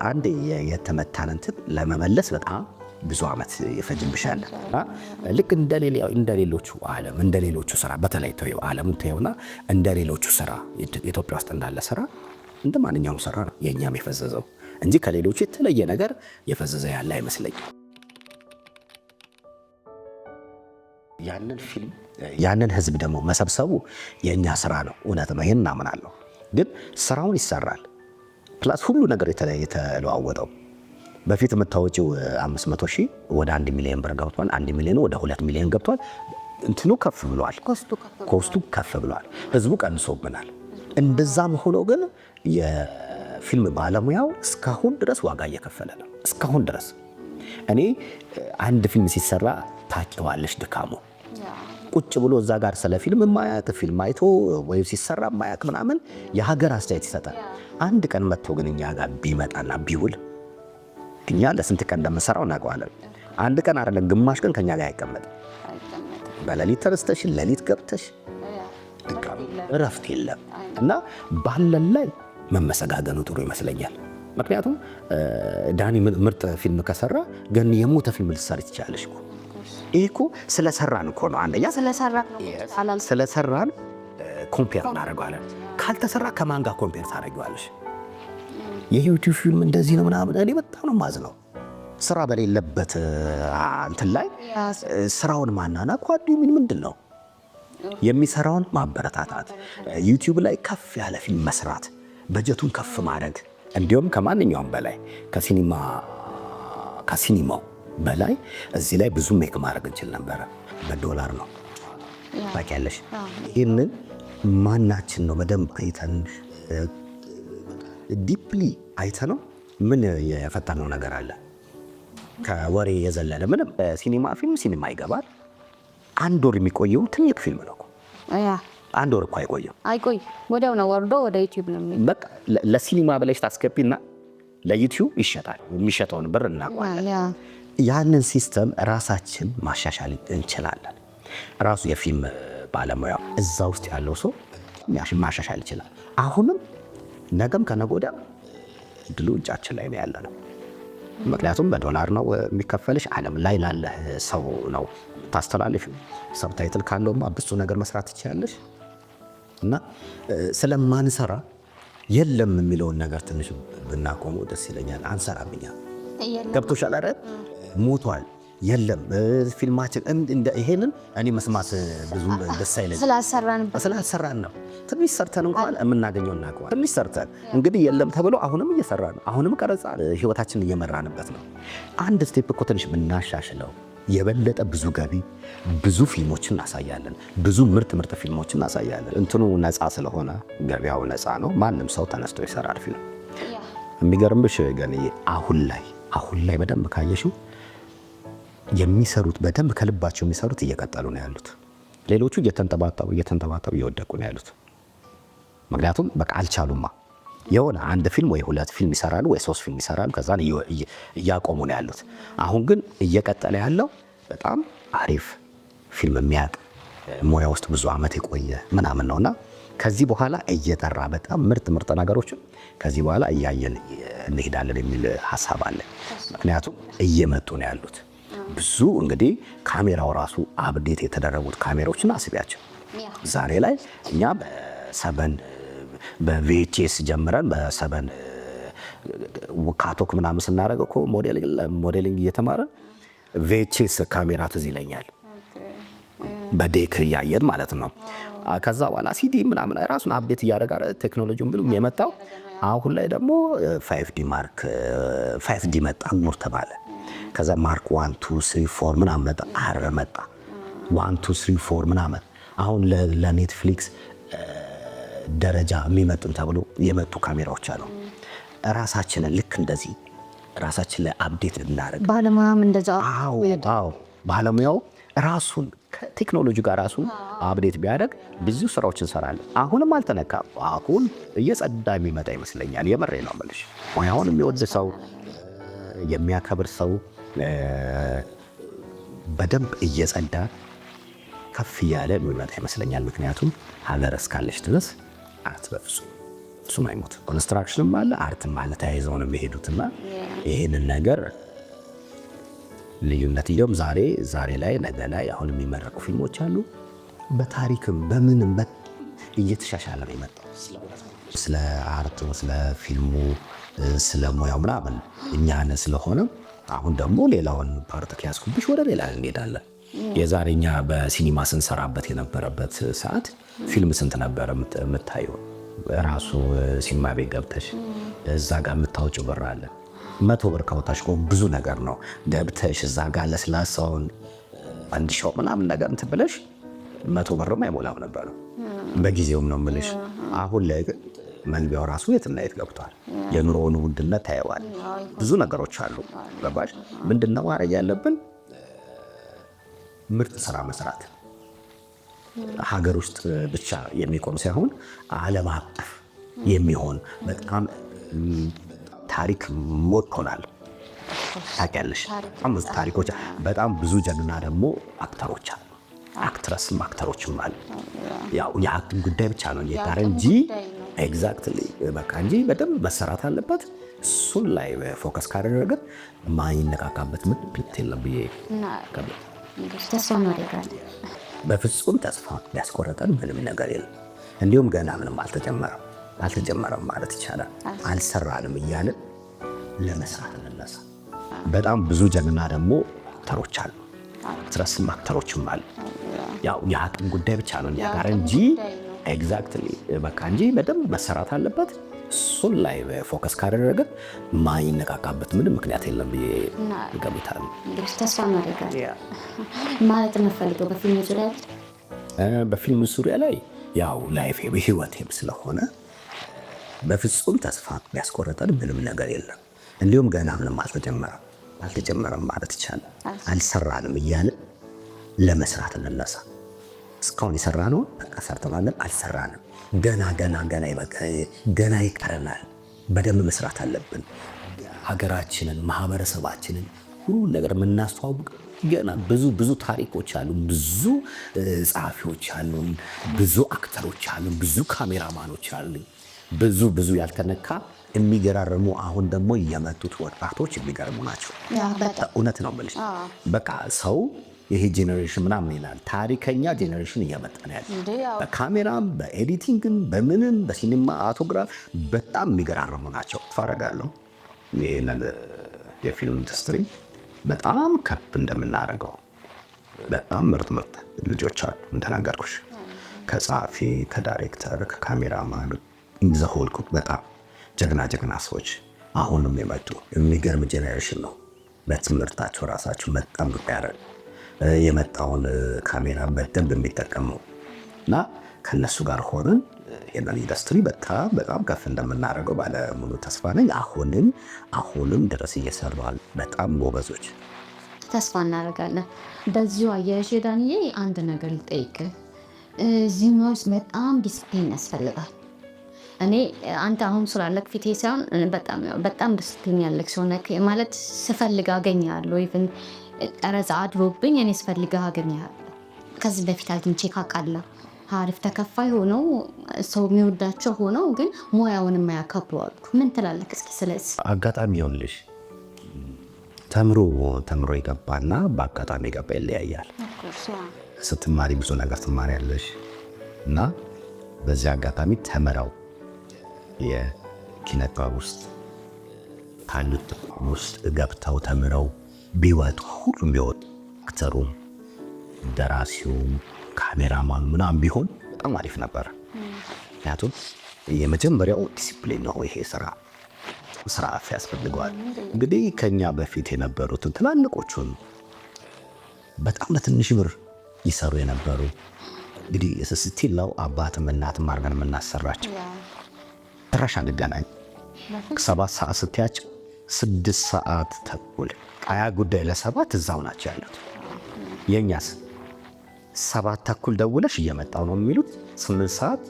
አንድ የተመታን እንትን ለመመለስ በጣም ብዙ ዓመት ይፈጅብሻል። እና ልክ እንደ ሌሎቹ ዓለም፣ እንደ ሌሎቹ ስራ፣ በተለይ ተይው ዓለሙን ተይውና እንደ ሌሎቹ ስራ፣ ኢትዮጵያ ውስጥ እንዳለ ስራ፣ እንደ ማንኛውም ስራ ነው የእኛም የፈዘዘው እንጂ ከሌሎቹ የተለየ ነገር የፈዘዘ ያለ አይመስለኝም። ያንን ፊልም፣ ያንን ህዝብ ደግሞ መሰብሰቡ የእኛ ስራ ነው። እውነት ነው፣ ይህን እናምናለሁ። ግን ስራውን ይሰራል። Plus ሁሉ ነገር የተለዋወጠው፣ በፊት የምታወጪው 500 ሺህ ወደ 1 ሚሊዮን ብር ገብቷል። 1 ሚሊዮን ወደ 2 ሚሊዮን ገብቷል። እንትኑ ከፍ ብሏል፣ cost ኡ ከፍ ብሏል። ህዝቡ ቀንሶብናል። እንደዛም ሆኖ ግን የፊልም ባለሙያው እስካሁን ድረስ ዋጋ እየከፈለ ነው። እስካሁን ድረስ እኔ አንድ ፊልም ሲሰራ ታውቂዋለሽ ድካሙ፣ ቁጭ ብሎ እዛ ጋር ስለ ፊልም የማያውቅ፣ ፊልም አይቶ ወይም ሲሰራ የማያውቅ ምናምን የሀገር አስተያየት ይሰጣል። አንድ ቀን መጥቶ ግን እኛ ጋር ቢመጣና ቢውል እኛ ለስንት ቀን እንደምንሰራው እናውቀዋለን። አንድ ቀን አይደለም፣ ግማሽ ቀን ከኛ ጋር አይቀመጥም። በሌሊት ተነስተሽ ሌሊት ገብተሽ ድጋሚ እረፍት የለም እና ባለን ላይ መመሰጋገኑ ጥሩ ይመስለኛል። ምክንያቱም ዳኒ ምርጥ ፊልም ከሰራ ግን የሞተ ፊልም ልትሰሪ ትችላለሽ እኮ። ይህ እኮ ስለሰራን እኮ ነው። አንደኛ ስለሰራን compare እናደርገዋለን። ካልተሰራ ከማን ጋር compare ታደርጊዋለሽ? የዩቲዩብ ፊልም እንደዚህ ነው ምናምን፣ እኔ በጣም ነው የማዝነው። ስራ በሌለበት እንትን ላይ ስራውን ማናናቅ ኳዱ ምን ምንድን ነው? የሚሰራውን ማበረታታት፣ ዩቲዩብ ላይ ከፍ ያለ ፊልም መስራት፣ በጀቱን ከፍ ማድረግ፣ እንዲሁም ከማንኛውም በላይ ከሲኒማው በላይ እዚህ ላይ ብዙ make ማድረግ እንችል ነበረ። በዶላር ነው ታውቂያለሽ። ይህንን ማናችን ነው በደንብ አይተን፣ deeply አይተነው ምን የፈጠርነው ነገር አለ? ከወሬ የዘለለ ምንም። ሲኒማ ፊልም ሲኒማ ይገባል። አንድ ወር የሚቆየው ትልቅ ፊልም ነው። አንድ ወር እኮ አይቆይም። አይቆይ፣ ወዲያው ነው ወርዶ ወደ ዩቲዩብ ነው። በቃ ለሲኒማ ብለሽ ታስገቢና ለዩቲዩብ ይሸጣል። የሚሸጠውን ብር እናውቀዋለን። ያንን system ራሳችን ማሻሻል እንችላለን። ራሱ የፊልም ባለሙያ እዛ ውስጥ ያለው ሰው ማሻሻል ይችላል። አሁንም ነገም ከነገ ወዲያ እድሉ እጃችን ላይ ነው ያለ ነው። ምክንያቱም በዶላር ነው የሚከፈልሽ። ዓለም ላይ ላለ ሰው ነው ታስተላልፊ። Subtitle ካለውማ ብዙ ነገር መስራት ትችላለሽ። እና ስለማንሰራ የለም የሚለውን ነገር ትንሽ ብናቆመው ደስ ይለኛል። አንሰራም እኛ፣ ገብቶሻል? ኧረ ሞቷል፣ የለም ፊልማችን። ይሄንን እኔ መስማት ብዙ ደስ አይለኝም። ስላልሰራን ነው። ትንሽ ሰርተን እንኳን የምናገኘው እናውቀዋለን። ትንሽ ሰርተን እንግዲህ የለም ተብሎ አሁንም እየሰራ ነው። አሁንም ቀረጻ ህይወታችንን እየመራንበት ነው። አንድ step እኮ ትንሽ ብናሻሽለው የበለጠ ብዙ ገቢ፣ ብዙ ፊልሞችን እናሳያለን። ብዙ ምርጥ ምርጥ ፊልሞችን እናሳያለን። እንትኑ ነፃ ስለሆነ፣ ገበያው ነፃ ነው። ማንም ሰው ተነስቶ ይሰራል ፊልም። የሚገርምሽ ገንዬ፣ አሁን ላይ በደንብ ካየሽው የሚሰሩት፣ በደንብ ከልባቸው የሚሰሩት እየቀጠሉ ነው ያሉት። ሌሎቹ እየተንጠባጠቡ እየተንጠባጠቡ እየወደቁ ነው ያሉት። ምክንያቱም በቃ አልቻሉማ። የሆነ አንድ ፊልም ወይ ሁለት ፊልም ይሰራሉ ወይ ሶስት ፊልም ይሰራሉ። ከዛን እያቆሙ ነው ያሉት። አሁን ግን እየቀጠለ ያለው በጣም አሪፍ ፊልም የሚያውቅ፣ ሙያ ውስጥ ብዙ ዓመት የቆየ ምናምን ነውና ከዚህ በኋላ እየጠራ በጣም ምርጥ ምርጥ ነገሮችን ከዚህ በኋላ እያየን እንሄዳለን የሚል ሀሳብ አለ። ምክንያቱም እየመጡ ነው ያሉት ብዙ። እንግዲህ ካሜራው ራሱ update የተደረጉት ካሜራዎችን አስቢያቸው። ዛሬ ላይ እኛ በ 7 በ VHS ጀምረን በ 7 ካቶክ ምናምን ስናደርግ እኮ modeling እየተማረ VHS ካሜራ ትዝ ይለኛል። በ deck እያየን ማለት ነው። ከዛ በኋላ ሲዲ ምናምን ራሱን update እያደረገ ቴክኖሎጂውን ብሎም የመጣው አሁን ላይ ደግሞ 5D Mark 5D መጣ more ተባለ። ከዛ Mark 1 2 3 4 ምናምን መጣ፣ R መጣ፣ 1 2 3 4 ምናምን። አሁን ለ Netflix ደረጃ የሚመጡን ተብሎ የመጡ ካሜራዎች አሉ። ራሳችንን ልክ እንደዚህ ራሳችን ላይ update ልናደርግ ባለሙያም እንደዛ። አዎ፣ ባለሙያው ራሱን ከቴክኖሎጂ ጋር ራሱን update ቢያደርግ ብዙ ስራዎች እንሰራለን። አሁንም አልተነካም። አሁን እየጸዳ የሚመጣ ይመስለኛል። የምሬ ነው የምልሽ። ሙያውን የሚወድ ሰው፣ የሚያከብር ሰው በደንብ እየጸዳ ከፍ እያለ የሚመጣ ይመስለኛል። ምክንያቱም ሀገር እስካለች ድረስ art በፍጹም እሱም አይሞትም። Construction ም አለ፣ art ም አለ፣ ተያይዘው ነው የሚሄዱትና ይህንን ነገር ልዩነት እንዲሁም ዛሬ ዛሬ ላይ ነገ ላይ አሁን የሚመረቁ ፊልሞች አሉ። በታሪክም በምንም እየተሻሻለ ነው የመጣው። ስለ art ኡ፣ ስለ ፊልሙ፣ ስለ ሙያው ምናምን እኛን ስለሆነ አሁን ደግሞ ሌላውን part ከያዝኩብሽ ወደ ሌላ እንሄዳለን። የዛሬ እኛ በሲኒማ ስንሰራበት የነበረበት ሰዓት ፊልም ስንት ነበረ የምታየው? ራሱ ሲኒማ ቤት ገብተሽ እዛ ጋር የምታወጪው ብር አለ። 100 ብር ካወጣሽ እኮ ብዙ ነገር ነው። ገብተሽ እዛ ጋር ለስላሳውን አንድ ሻው ምናምን ነገር እንትን ብለሽ 100 ብርም አይሞላም ነበረ በጊዜውም ነው የምልሽ። አሁን ላይ ግን መግቢያው ራሱ የትና የት ገብቷል። የኑሮውን ውድነት ታየዋል። ብዙ ነገሮች አሉ። ገባሽ? ምንድነው ማድረግ ያለብን? ምርጥ ስራ መስራት፣ ሀገር ውስጥ ብቻ የሚቆም ሳይሆን ዓለም አቀፍ የሚሆን። በጣም ታሪክ ሞልቶናል። ታውቂያለሽ፣ በጣም ብዙ ታሪኮች፣ በጣም ብዙ ጀግና ደግሞ actor ኦች አሉ፣ actress ም actor ኦችም አሉ። ያው የአቅም ጉዳይ ብቻ ነው እየታረ እንጂ፣ exactly፣ በቃ እንጂ በደንብ መሰራት አለበት። እሱን ላይ focus ካደረግን ማይነካካበት ምን የለም ብዬ ተስፋ እናደርጋለን። በፍጹም ተስፋ ሊያስቆረጠን ምንም ነገር የለም። እንዲሁም ገና ምንም አልተጀመረም አልተጀመረም ማለት ይቻላል። አልሰራንም እያልን ለመስራት እንነሳ። በጣም ብዙ ጀግና ደግሞ actor ኦች አሉ፣ actress ም actor ኦችም አሉ። ያው የአቅም ጉዳይ ብቻ ነው እኛ ጋር እንጂ፣ exactly፣ በቃ እንጂ በደንብ መሰራት አለበት። እሱን ላይ focus ካደረግን ማይነካካበት ምንም ምክንያት የለም ብዬ እገምታለሁ። እንግዲህ ተስፋ እናደርጋለን። ማለት የምፈልገው በፊልም ዙሪያ? በፊልም ዙሪያ ላይ ያው life ኤ ህይወቴም ስለሆነ በፍጹም ተስፋ ሊያስቆረጠን ምንም ነገር የለም። እንዲሁም ገና ምንም አልተጀመረም አልተጀመረም ማለት ይቻላል። አልሰራንም እያልን ለመስራት እንነሳ። እስካሁን የሰራነውን በቃ ሰርተናል፣ አልሰራንም። ገና ገና ገና ገና ይቀረናል። በደንብ መስራት አለብን። ሀገራችንን፣ ማህበረሰባችንን፣ ሁሉ ነገር የምናስተዋውቅ ገና ብዙ ብዙ ታሪኮች አሉ። ብዙ ጸሐፊዎች አሉን፣ ብዙ actor ኦች አሉን፣ ብዙ ካሜራማኖች አሉ። ብዙ ብዙ ያልተነካ የሚገራርሙ፣ አሁን ደግሞ የመጡት ወጣቶች የሚገርሙ ናቸው። እውነት ነው የምልሽ። በቃ ሰው ይሄ generation ምናምን ይላል። ታሪከኛ generation እየመጣ ነው ያለ። በካሜራም፣ በ editing ም፣ በምንም፣ በ cinematograph በጣም የሚገራርሙ ናቸው። ፋረጋለሁ ይህንን የፊልም ኢንዱስትሪ በጣም ከፍ እንደምናደርገው። በጣም ምርጥ ምርጥ ልጆች አሉ እንደነገርኩሽ፣ ከጸሐፊ፣ ከዳይሬክተር፣ ከካሜራማን፣ the whole በጣም ጀግና ጀግና ሰዎች አሁንም የመጡ የሚገርም generation ነው። በትምህርታቸው ራሳቸው በጣም ያደረግ የመጣውን ካሜራ በደንብ የሚጠቀመው እና ከነሱ ጋር ሆነን ይህንን ኢንዱስትሪ በጣም በጣም ከፍ እንደምናደርገው ባለሙሉ ተስፋ ነኝ። አሁንም አሁንም ድረስ እየሰሯል። በጣም ጎበዞች። ተስፋ እናደርጋለን። በዚሁ አያይዤ ዳንዬ አንድ ነገር ልጠይቅ። እዚህ ሙያ ውስጥ በጣም ዲስፕሊን ያስፈልጋል። እኔ አንተ አሁን ስላለክ ፊቴ ሳይሆን በጣም በጣም ዲስፕሊን ያለክ ሰው ነህ። ማለት ስፈልግ አገኛለሁ። Even ቀረጻ አድሮብኝ እኔ ስፈልግህ አገኛለሁ። ከዚህ በፊት አግኝቼ ካውቃለሁ። አሪፍ ተከፋይ ሆነው ሰው የሚወዳቸው ሆነው ግን ሙያውን የማያከብሩ አሉ። ምን ትላለህ እስኪ ስለዚህ? አጋጣሚ ይኸውልሽ፣ ተምሮ ተምሮ የገባና በአጋጣሚ የገባ ይለያያል። ስትማሪ ብዙ ነገር ትማሪያለሽ እና በዚህ አጋጣሚ ተምረው የኪነ ጥበብ ውስጥ ካሉት ተቋም ውስጥ ገብተው ተምረው ቢወጡ፣ ሁሉም ቢወጡ፣ actor ኡም፣ ደራሲውም፣ ካሜራማኑ ምናምን ቢሆን በጣም አሪፍ ነበር። ምክንያቱም የመጀመሪያው ዲሲፕሊን ነው። ይሄ ስራ ስርዓት ያስፈልገዋል። እንግዲህ ከኛ በፊት የነበሩትን ትላልቆቹን በጣም ለትንሽ ብር ይሰሩ የነበሩ፣ እንግዲህ still ነው አባትም እናትም አድርገን የምናሰራቸው፣ ጭራሽ አንገናኝ። 7 ሰዓት ስትያቸው 6:30፣ 6:40 እዛው ናቸው ያሉት። የእኛስ 7:30 ደውለሽ እየመጣው ነው የሚሉት። 8 ሰዓት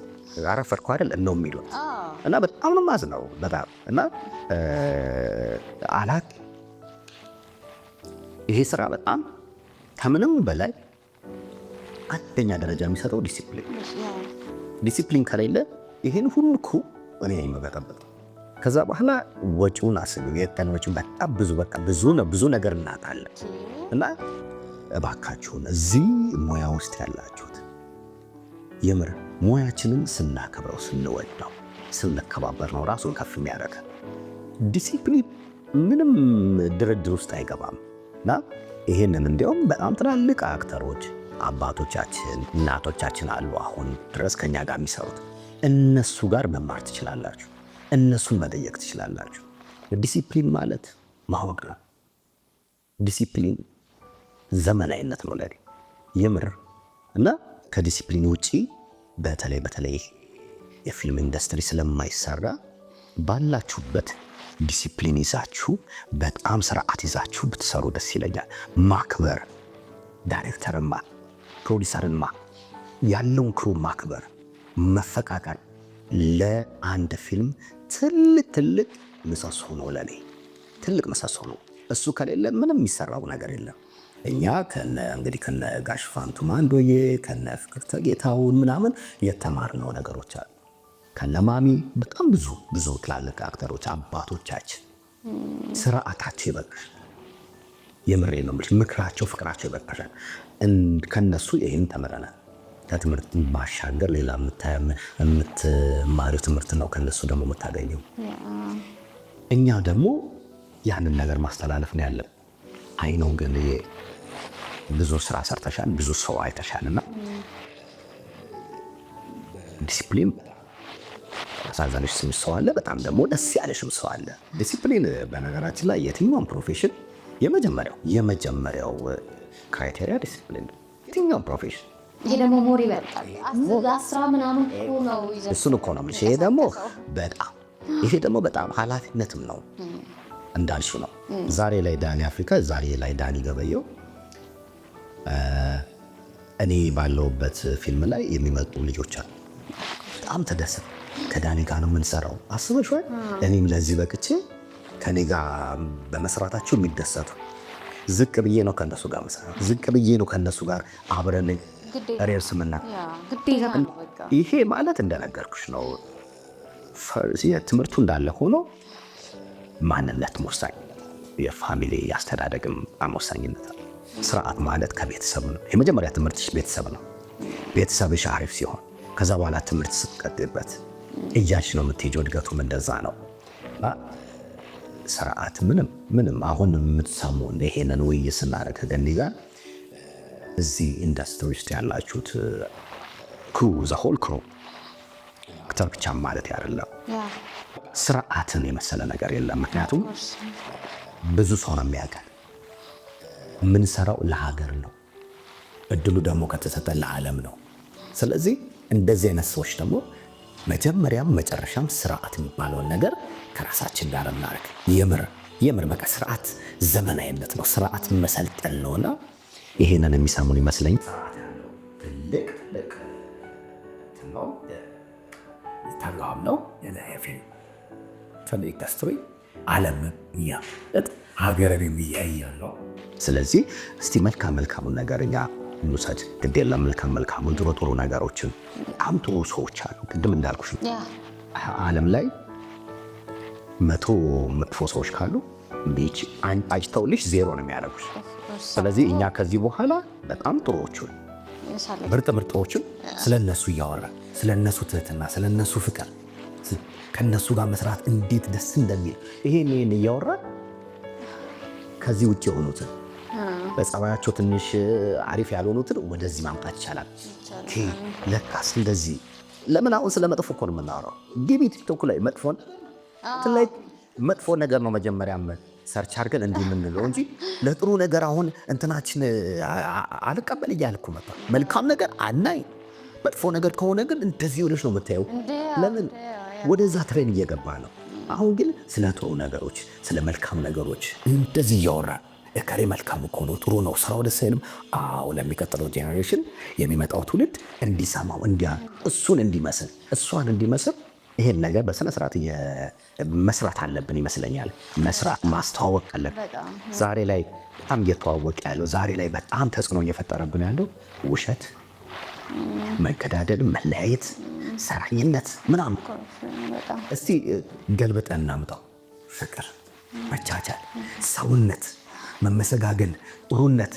አረፈድኩ አይደል ነው የሚሉት። እና በጣም ነው የማዝነው በጣም። እና አላቅ፣ ይሄ ስራ በጣም ከምንም በላይ አንደኛ ደረጃ የሚሰጠው ዲሲፕሊን። ዲሲፕሊን ከሌለ ይሄን ሁሉ እኮ እኔ የምበጠበጥ፣ ከዛ በኋላ ወጪውን አስቢው። የቀን ወጪውን በጣም ብዙ፣ በቃ ብዙ ነው፣ ብዙ ነገር እናጣለን። እና እባካችሁን እዚህ ሙያ ውስጥ ያላችሁት የምር ሙያችንን ስናከብረው፣ ስንወደው፣ ስንከባበር ነው ራሱን ከፍ የሚያደርገን። ዲሲፕሊን ምንም ድርድር ውስጥ አይገባም። እና ይሄንን እንዲያውም በጣም ትላልቅ actor ኦች፣ አባቶቻችን፣ እናቶቻችን አሉ አሁን ድረስ ከኛ ጋር የሚሰሩት። እነሱ ጋር መማር ትችላላችሁ። እነሱን መጠየቅ ትችላላችሁ። ዲሲፕሊን ማለት ማወቅ ነው። ዲሲፕሊን ዘመናዊነት ነው ለኔ የምር። እና ከዲሲፕሊን ውጪ በተለይ በተለይ የፊልም ኢንዱስትሪ ስለማይሰራ ባላችሁበት ዲሲፕሊን ይዛችሁ፣ በጣም ስርዓት ይዛችሁ ብትሰሩ ደስ ይለኛል። ማክበር፣ ዳይሬክተርማ፣ ፕሮዲሰርንማ፣ ያለውን crew ማክበር፣ መፈቃቀር ለአንድ ፊልም ትልቅ ትልቅ ምሰሶ ነው። ለኔ ትልቅ ምሰሶ ነው። እሱ ከሌለ ምንም የሚሰራው ነገር የለም። እኛ ከነ እንግዲህ ከነ ጋሽ ፋንቱ ማንዶዬ፣ ከነ ፍቅርተ ጌታሁን ምናምን የተማርነው ነገሮች አሉ። ከነ ማሚ፣ በጣም ብዙ ብዙ ትላልቅ actor ኦች አባቶቻችን ስርዓታቸው ይበቃል። የምሬ ነው የምልሽ። ምክራቸው፣ ፍቅራቸው ይበቃሻል። ከነሱ ይህን ተምረናል። ከትምህርት ባሻገር ሌላ የምትማሪው ትምህርት ነው ከነሱ ደግሞ የምታገኘው። እኛ ደግሞ ያንን ነገር ማስተላለፍ ነው ያለን። አይ ነው ግን ብዙ ስራ ሰርተሻል፣ ብዙ ሰው አይተሻል እና ዲሲፕሊን አሳዛንሽ ስም ሰው አለ፣ በጣም ደግሞ ደስ ያለሽም ሰው አለ። ዲሲፕሊን በነገራችን ላይ የትኛውም profession የመጀመሪያው criteria ዲሲፕሊን ነው። የትኛውም profession። ይሄ ደግሞ more ይበልጣል። አስራ ምናምን እኮ ነው ይዘህ እሱን እኮ ነው የምልሽ። ይሄ ደግሞ በጣም ኃላፊነትም ነው፣ እንዳልሽው ነው። ዛሬ ላይ ዳኒ አፍሪካ፣ ዛሬ ላይ ዳኒ ገበየው እኔ ባለሁበት ፊልም ላይ የሚመጡ ልጆች አሉ። በጣም ተደሰት ከዳኒ ጋር ነው የምንሰራው። አስበሽዋል? እኔም ለዚህ በቅቼ ከኔ ጋር በመስራታቸው የሚደሰቱ፣ ዝቅ ብዬ ነው ከእነሱ ጋር መሰራ፣ ዝቅ ብዬ ነው ከእነሱ ጋር አብረን rehearse ምና ግዴታ ነው በቃ። ይሄ ማለት እንደነገርኩሽ ነው። ትምህርቱ እንዳለ ሆኖ ማንነት ወሳኝነት፣ የ family አስተዳደግም በጣም ወሳኝነት አለ። ስርዓት ማለት ከቤተሰብ ነው። የመጀመሪያ ትምህርትሽ ቤተሰብ ነው። ቤተሰብሽ አሪፍ ሲሆን ከዛ በኋላ ትምህርት ስትቀጥልበት እያልሽ ነው የምትሄጂው። እድገቱም እንደዛ ነው። እና ስርዓት ምንም ምንም አሁን የምትሰሙን፣ ይሄንን ውይይት ስናደርግ ከገኒ ጋር እዚህ ኢንዱስትሪ ውስጥ ያላችሁት crew፣ the whole crew፣ actor ብቻ ማለት አይደለም። ስርዓትን የመሰለ ነገር የለም። ምክንያቱም ብዙ ሰው ነው የሚያውቀን። የምንሰራው ለሀገር ነው። እድሉ ደግሞ ከተሰጠ ለዓለም ነው። ስለዚህ እንደዚህ አይነት ሰዎች ደግሞ መጀመሪያም መጨረሻም ስርዓት የሚባለውን ነገር ከራሳችን ጋር እናደርግ። የምር የምር በቃ ስርዓት ዘመናዊነት ነው። ስርዓት መሰልጠን ነውና ይሄንን የሚሰሙን ይመስለኝ ስርዓት ያለው ትልቅ ትልቅ እንትን ነው፣ ተቋም ነው። የፊልም ኢንዱስትሪ ዓለም ሀገርን የሚያየ ነው። ስለዚህ እስቲ መልካም መልካሙን ነገር እኛ እንውሰድ። ግድ የለም፣ መልካም መልካሙን፣ ጥሩ ጥሩ ነገሮችን። በጣም ጥሩ ሰዎች አሉ። ቅድም እንዳልኩሽ ነው። ዓለም ላይ 100 መጥፎ ሰዎች ካሉ ቢች አጭተውልሽ 0 ነው የሚያደርጉሽ። ስለዚህ እኛ ከዚህ በኋላ በጣም ጥሩዎቹን፣ ምርጥ ምርጦቹን ስለ እነሱ እያወራ፣ ስለ እነሱ ትህትና፣ ስለ እነሱ ፍቅር፣ ከእነሱ ጋር መስራት እንዴት ደስ እንደሚል ይሄን ይሄን እያወራ፣ ከዚህ ውጭ የሆኑትን፣ በጸባያቸው ትንሽ አሪፍ ያልሆኑትን ወደዚህ ማምጣት ይቻላል። ለካስ እንደዚህ ለምን አሁን ስለ መጥፎ እኮ ነው የምናወራው። ግቢ ቲክቶክ ላይ መጥፎ ላይ መጥፎ ነገር ነው መጀመሪያም search አድርገን እንዲህ የምንለው እንጂ ለጥሩ ነገር አሁን እንትናችን አልቀበል እያልኩ መጣ። መልካም ነገር አናይ፣ መጥፎ ነገር ከሆነ ግን እንደዚህ ሆነሽ ነው የምታየው። ለምን ወደዛ trend እየገባ ነው። አሁን ግን ስለ ጥሩ ነገሮች፣ ስለ መልካም ነገሮች እንደዚህ እያወራ እከሌ መልካም እኮ ነው፣ ጥሩ ነው፣ ስራው ደስ አይልም? አዎ፣ ለሚቀጥለው generation የሚመጣው ትውልድ እንዲሰማው፣ እንዲያ እሱን እንዲመስል፣ እሷን እንዲመስል ይሄን ነገር በስነ ስርዓት መስራት አለብን ይመስለኛል። መስራት ማስተዋወቅ አለብን። ዛሬ ላይ በጣም እየተዋወቀ ያለው፣ ዛሬ ላይ በጣም ተጽዕኖ እየፈጠረብን ያለው ውሸት፣ መገዳደል፣ መለያየት፣ ሰራኝነት ምናምን። እስቲ ገልብጠን እናምጣው። ፍቅር፣ መቻቻል፣ ሰውነት፣ መመሰጋገን፣ ጥሩነት።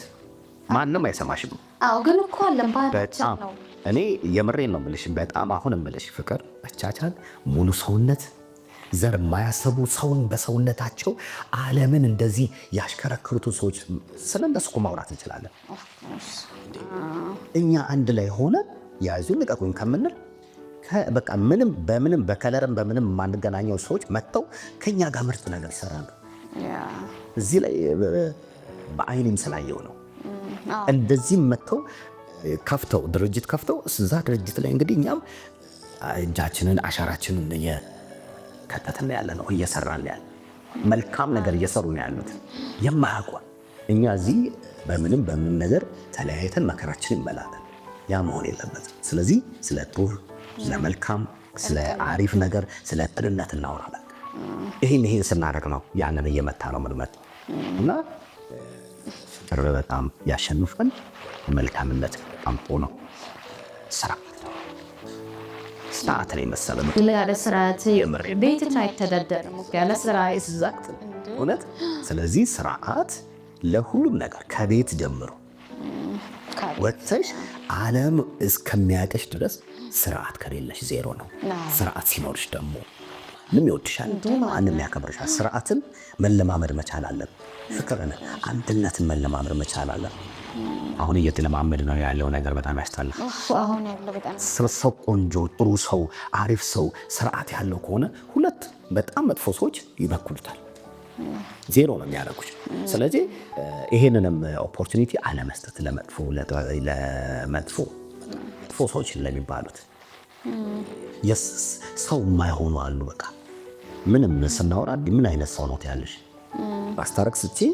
ማንም አይሰማሽም። አዎ፣ ግን እኮ አለን ባህላችን ነው። እኔ የምሬን ነው የምልሽ። በጣም አሁን የምልሽ ፍቅር፣ መቻቻል፣ ሙሉ ሰውነት፣ ዘር የማያስቡ፣ ሰውን በሰውነታቸው ዓለምን እንደዚህ ያሽከረክሩትን ሰዎች ስለ እነሱ እኮ ማውራት እንችላለን። እኛ አንድ ላይ ሆነ ያዙ ልቀቁኝ ከምንል በቃ ምንም በምንም በ color ም በምንም የማንገናኘው ሰዎች መጥተው ከኛ ጋር ምርጥ ነገር ይሰራሉ። እዚህ ላይ በአይኔም ስላየው ነው። እንደዚህም መጥተው ከፍተው፣ ድርጅት ከፍተው፣ እዛ ድርጅት ላይ እንግዲህ እኛም እጃችንን አሻራችንን እየከተትን ያለ ነው፣ እየሰራን ያለ፣ መልካም ነገር እየሰሩ ነው ያሉት የማያውቁ። እኛ እዚህ በምንም በምንም ነገር ተለያይተን መከራችንን እንበላለን። ያ መሆን የለበትም። ስለዚህ ስለ ጥሩ፣ ስለ መልካም፣ ስለ አሪፍ ነገር፣ ስለ ቅንነት እናወራለን። ይህን ይህን ስናደርግ ነው ያንን እየመታ ነው የምንመጣው እና ፍቅር በጣም ያሸንፋል። መልካምነት በጣም ጥሩ ነው። ስርዓት ስርዓት ነው የመሰለ ያለ ስርዓት ቤት አይተዳደርም። ያለ ስራ Exact፣ እውነት። ስለዚህ ስርዓት ለሁሉም ነገር ከቤት ጀምሮ ወጥተሽ ዓለም እስከሚያውቅሽ ድረስ ስርዓት ከሌለሽ ዜሮ ነው። ስርዓት ሲኖርሽ ደግሞ ማንም ይወድሻል፣ ማንም ያከብርሻል። ስርዓትን መለማመድ መቻል አለብን። ፍቅርን፣ አንድነትን መለማመድ መቻል አለብን። አሁን እየተለማመድ ነው ያለው ነገር በጣም ያስጠላል። አሁን ያለው በጣም ሰው ቆንጆ፣ ጥሩ ሰው፣ አሪፍ ሰው፣ ስርዓት ያለው ከሆነ ሁለት በጣም መጥፎ ሰዎች ይበክሉታል። ዜሮ ነው የሚያደርጉት። ስለዚህ ይሄንንም opportunity አለመስጠት ለመጥፎ መጥፎ ሰዎች ለሚባሉት ሰው የማይሆኑ አሉ። በቃ ምንም ስናወራ ምን አይነት ሰው ነው ያለሽ? ማስታረቅ ስትይ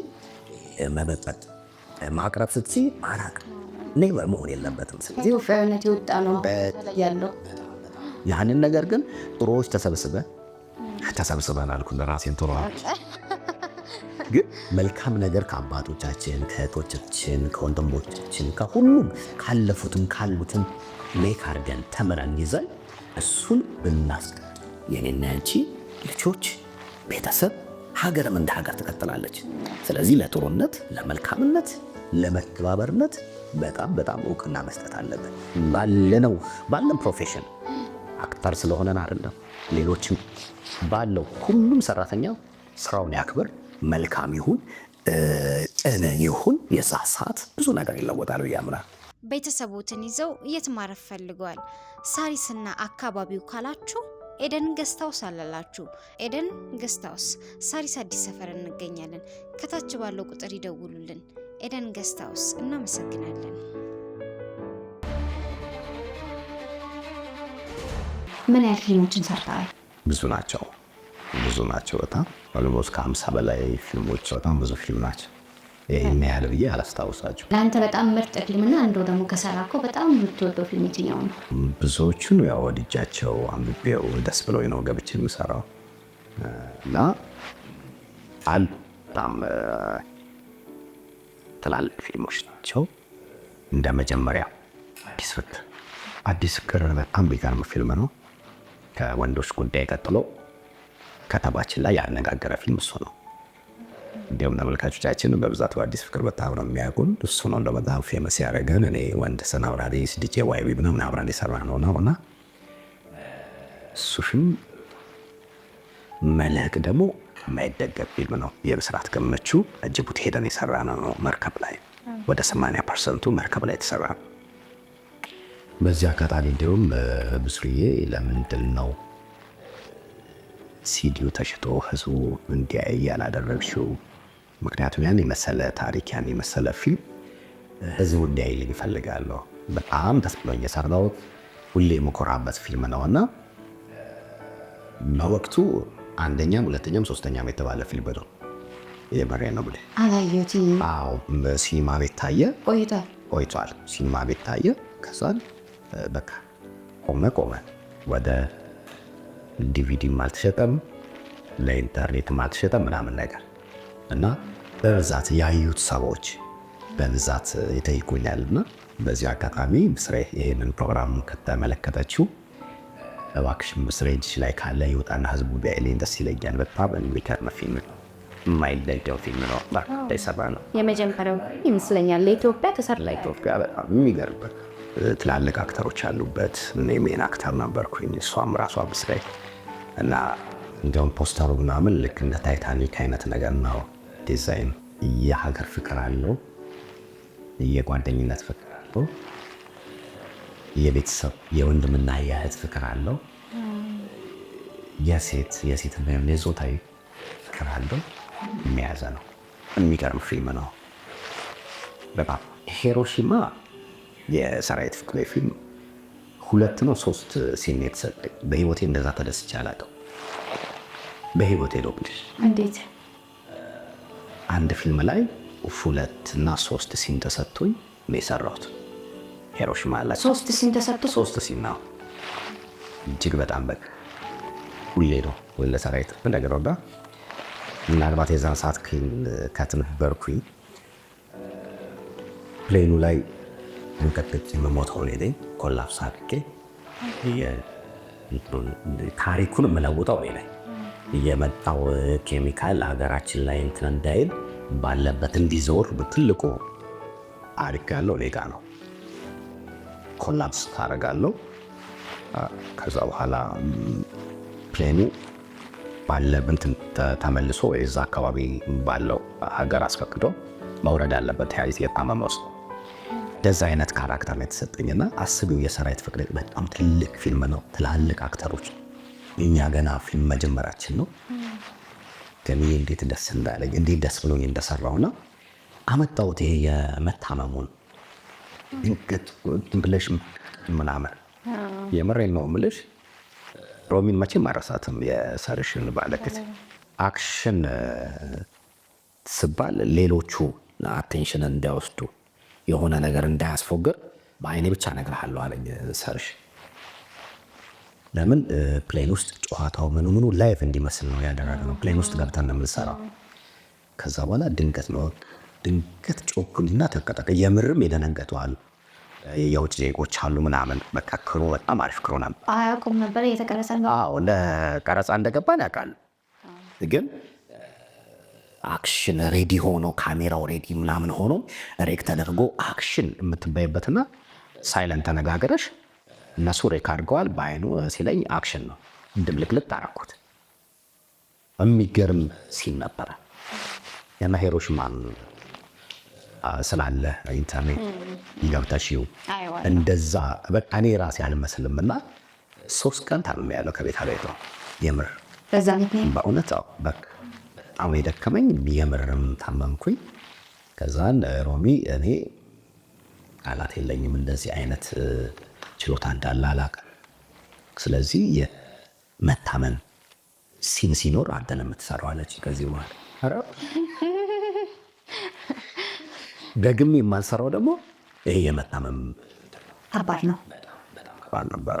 መበጠጥ፣ ማቅረብ ስትይ ማራቅ never መሆን የለበትም። ስለዚህ ኢትዮጵያዊነት የወጣ ነው ያለው። ያንን ነገር ግን ጥሩዎች ተሰብስበን አልኩ ለራሴን ጥሩ፣ ግን መልካም ነገር ከአባቶቻችን፣ ከእህቶቻችን፣ ከወንድሞቻችን፣ ከሁሉም ካለፉትም ካሉትም make አድርገን ተምረን ይዘን እሱን ብናስቀጥል የኔና ያንቺ ልጆች፣ ቤተሰብ፣ ሀገርም እንደ ሀገር ትቀጥላለች። ስለዚህ ለጥሩነት፣ ለመልካምነት፣ ለመተባበርነት በጣም በጣም እውቅና መስጠት አለብን። ባለነው ባለን profession actor ስለሆነን አይደለም፣ ሌሎችም ባለው ሁሉም ሰራተኛ ስራውን ያክብር፣ መልካም ይሁን፣ ቅን ይሁን። የዛ ሰዓት ብዙ ነገር ይለወጣል ብዬ አምናለሁ። ቤተሰቦትን ይዘው የት ማረፍ ፈልገዋል? ሳሪስና አካባቢው ካላችሁ ኤደን Guest House አለላችሁ። ኤደን Guest House ሳሪስ አዲስ ሰፈር እንገኛለን። ከታች ባለው ቁጥር ይደውሉልን። ኤደን Guest House፣ እናመሰግናለን። ምን ያህል ፊልሞችን ሰርተዋል? ብዙ ናቸው፣ ብዙ ናቸው። በጣም almost ከ50 በላይ ፊልሞች፣ በጣም ብዙ ፊልም ናቸው። ይህን ያህል ብዬ አላስታውሳቸው። ለአንተ በጣም ምርጥ ፊልምና እንደው ደግሞ ከሰራከው በጣም የምትወደው ፊልም የትኛው ነው? ብዙዎቹን ያው ወድጃቸው አንብቤው ደስ ብሎኝ ነው ገብቼ የምሰራው እና አሉ፣ በጣም ትላልቅ ፊልሞች ናቸው። እንደ መጀመሪያ አዲስ ፍቅር። አዲስ ፍቅር በጣም ቢገርም ፊልም ነው። ከወንዶች ጉዳይ ቀጥሎ ከተማችን ላይ ያነጋገረ ፊልም እሱ ነው። እንዲሁም ተመልካቾቻችን በብዛት በአዲስ ፍቅር በጣም ነው የሚያውቁን። እሱ ነው እንደ በጣም famous ያደረገን። እኔ ወንድሰን አብራሪስ፣ ዲጄ ዋይቢ ምናምን አብረን የሰራ ነው እና እሱ ፊልም መልህቅ ደግሞ የማይደገም ፊልም ነው። የብስራት ገመቹ ጅቡቲ ሄደን የሰራ ነው መርከብ ላይ፣ ወደ 80% መርከብ ላይ የተሰራ ነው። በዚህ አጋጣሚ እንዲሁም ብስሩዬ ለምንድን ነው ሲዲው ተሽጦ ህዝቡ እንዲያይ ያላደረግሽው? ምክንያቱም ያን የመሰለ ታሪክ፣ ያን የመሰለ ፊልም ህዝቡ እንዲያይልኝ እፈልጋለሁ። በጣም ደስ ብሎኝ የሰራሁት፣ ሁሌ የምኮራበት ፊልም ነውና በወቅቱ አንደኛም ሁለተኛም ሶስተኛም የተባለ ፊልም ነው። የምሬን ነው ብለህ አላየሁትም። አዎ፣ ሲኒማ ቤት ታየ። ቆይቷል። ቆይቷል። ሲኒማ ቤት ታየ። ከዛን በቃ ቆመ ቆመ። ወደ ዲቪዲም አልተሸጠም፣ ለኢንተርኔትም አልተሸጠም ምናምን ነገር። እና በብዛት ያዩት ሰዎች በብዛት ይጠይቁኛል። እና በዚህ አጋጣሚ ምስሬ ይህንን ፕሮግራም ከተመለከተችው እባክሽ ምስሬ እጅሽ ላይ ካለ ይውጣና ህዝቡ ቢያይልኝ ደስ ይለኛል። በጣም የሚገርም ፊልም ነው። የማይለየው ፊልም ነው። በርካታ የሰራ ነው። የመጀመሪያው ይመስለኛል ለኢትዮጵያ ተሰርቶ። ለኢትዮጵያ በጣም የሚገርም ትላልቅ actor ኦች አሉበት። እኔ main actor ነበርኩኝ። እሷም ራሷ ምስሬ እና እንዲያውም ፖስተሩ ምናምን ልክ እንደ ታይታኒክ አይነት ነገር ነው ዲዛይን። የሀገር ፍቅር አለው፣ የጓደኝነት ፍቅር አለው፣ የቤተሰብ የወንድምና የእህት ፍቅር አለው፣ የሴት የሴትና የጾታዊ ፍቅር አለው። የሚያዘ ነው። የሚገርም ፊልም ነው። በጣም ሂሮሺማ የሰራዊት ፍቅሬ ፊልም ሁለት ነው ሶስት scene የተሰጠኝ። በህይወቴ እንደዛ ተደስቼ አላውቅም። በህይወቴ ነው የምልሽ። እንዴት? አንድ ፊልም ላይ ሁለት እና ሶስት scene ተሰጥቶኝ ነው የሰራሁት። ሂሮሺማ ላይ ሶስት scene ተሰጥቶ? ሶስት scene ነው። እጅግ በጣም በቃ ሁሌ ነው ለሰራዊት ነገር ወዳ ምናልባት የዛን ሰዓት cut ነበርኩኝ። Plane ኑ ላይ እንቀጥቅጭ የምሞተው እኔ ነኝ። Collapse አድርጌ ታሪኩን የምለውጠው እኔ ነኝ። የመጣው ኬሚካል ሀገራችን ላይ እንትን እንዳይል ባለበት እንዲዞር ትልቁ አድርጋለሁ እኔ ጋ ነው። Collapse ታደርጋለሁ። ከዛ በኋላ plane ኑ ባለበት ተመልሶ የዛ አካባቢ ባለው ሀገር አስፈቅዶ መውረድ አለበት። ያይዝ የታመመው ሰው እንደዛ አይነት character ነው የተሰጠኝና አስቢው፣ የሰራዊት ፍቅሬ በጣም ትልቅ ፊልም ነው። ትላልቅ actor ኦች፣ እኛ ገና ፊልም መጀመራችን ነው። ግን ይሄ እንዴት ደስ እንዳለኝ፣ እንዴት ደስ ብሎኝ እንደሰራውና አመጣሁት። ይሄ የመታመሙን ድንገት እንትን ብለሽ ምናምን የምሬን ነው የምልሽ። ሮሚን መቼም አረሳትም። የሰርሽን ባለክት action ስባል ሌሎቹ attention እንዲያወስዱ የሆነ ነገር እንዳያስፎግር በአይኔ ብቻ እነግርሃለሁ አለኝ ሰርሽ። ለምን plane ውስጥ ጨዋታው ምኑ ምኑ live እንዲመስል ነው ያደረግነው። Plane ውስጥ ገብተን ነው የምንሰራው። ከዛ በኋላ ድንገት ነው፣ ድንገት ጮኩኝና ተንቀጠቀ። የምርም የደነገጡ አሉ። የውጭ ዜጎች አሉ ምናምን። በቃ crew በጣም አሪፍ crew ነበር። አያውቁም ነበር እየተቀረጸ ነው። አዎ፣ ለቀረጻ እንደገባን ያውቃሉ። ግን action ready ሆኖ፣ ካሜራው ready ምናምን ሆኖ rec ተደርጎ action የምትባይበትና silent ተነጋግረሽ እነሱ rec አድርገዋል። በአይኑ ሲለኝ action ነው፣ ድብልቅልቅ አደረኩት። የሚገርም scene ነበረ። እና ሂሮሺማን ስላለ ኢንተርኔት ገብተሽው እንደዛ በቃ እኔ ራሴ አልመስልም። እና 3 ቀን ታምሜያለሁ፣ ከቤት አልወጣሁም። የምር። በዛ ምክንያት? በእውነት አዎ፣ በቃ በጣም የደከመኝ፣ የምርም ታመምኩኝ። ከዛን ሮሚ እኔ ቃላት የለኝም፣ እንደዚህ አይነት ችሎታ እንዳለ አላውቅም። ስለዚህ የመታመም scene ሲኖር አንተ ነው የምትሰራው አለች። ከዚህ በኋላ ኧረ ደግሜ የማልሰራው ደግሞ ይሄ የመታመም ከባድ ነው። በጣም ከባድ ነበረ።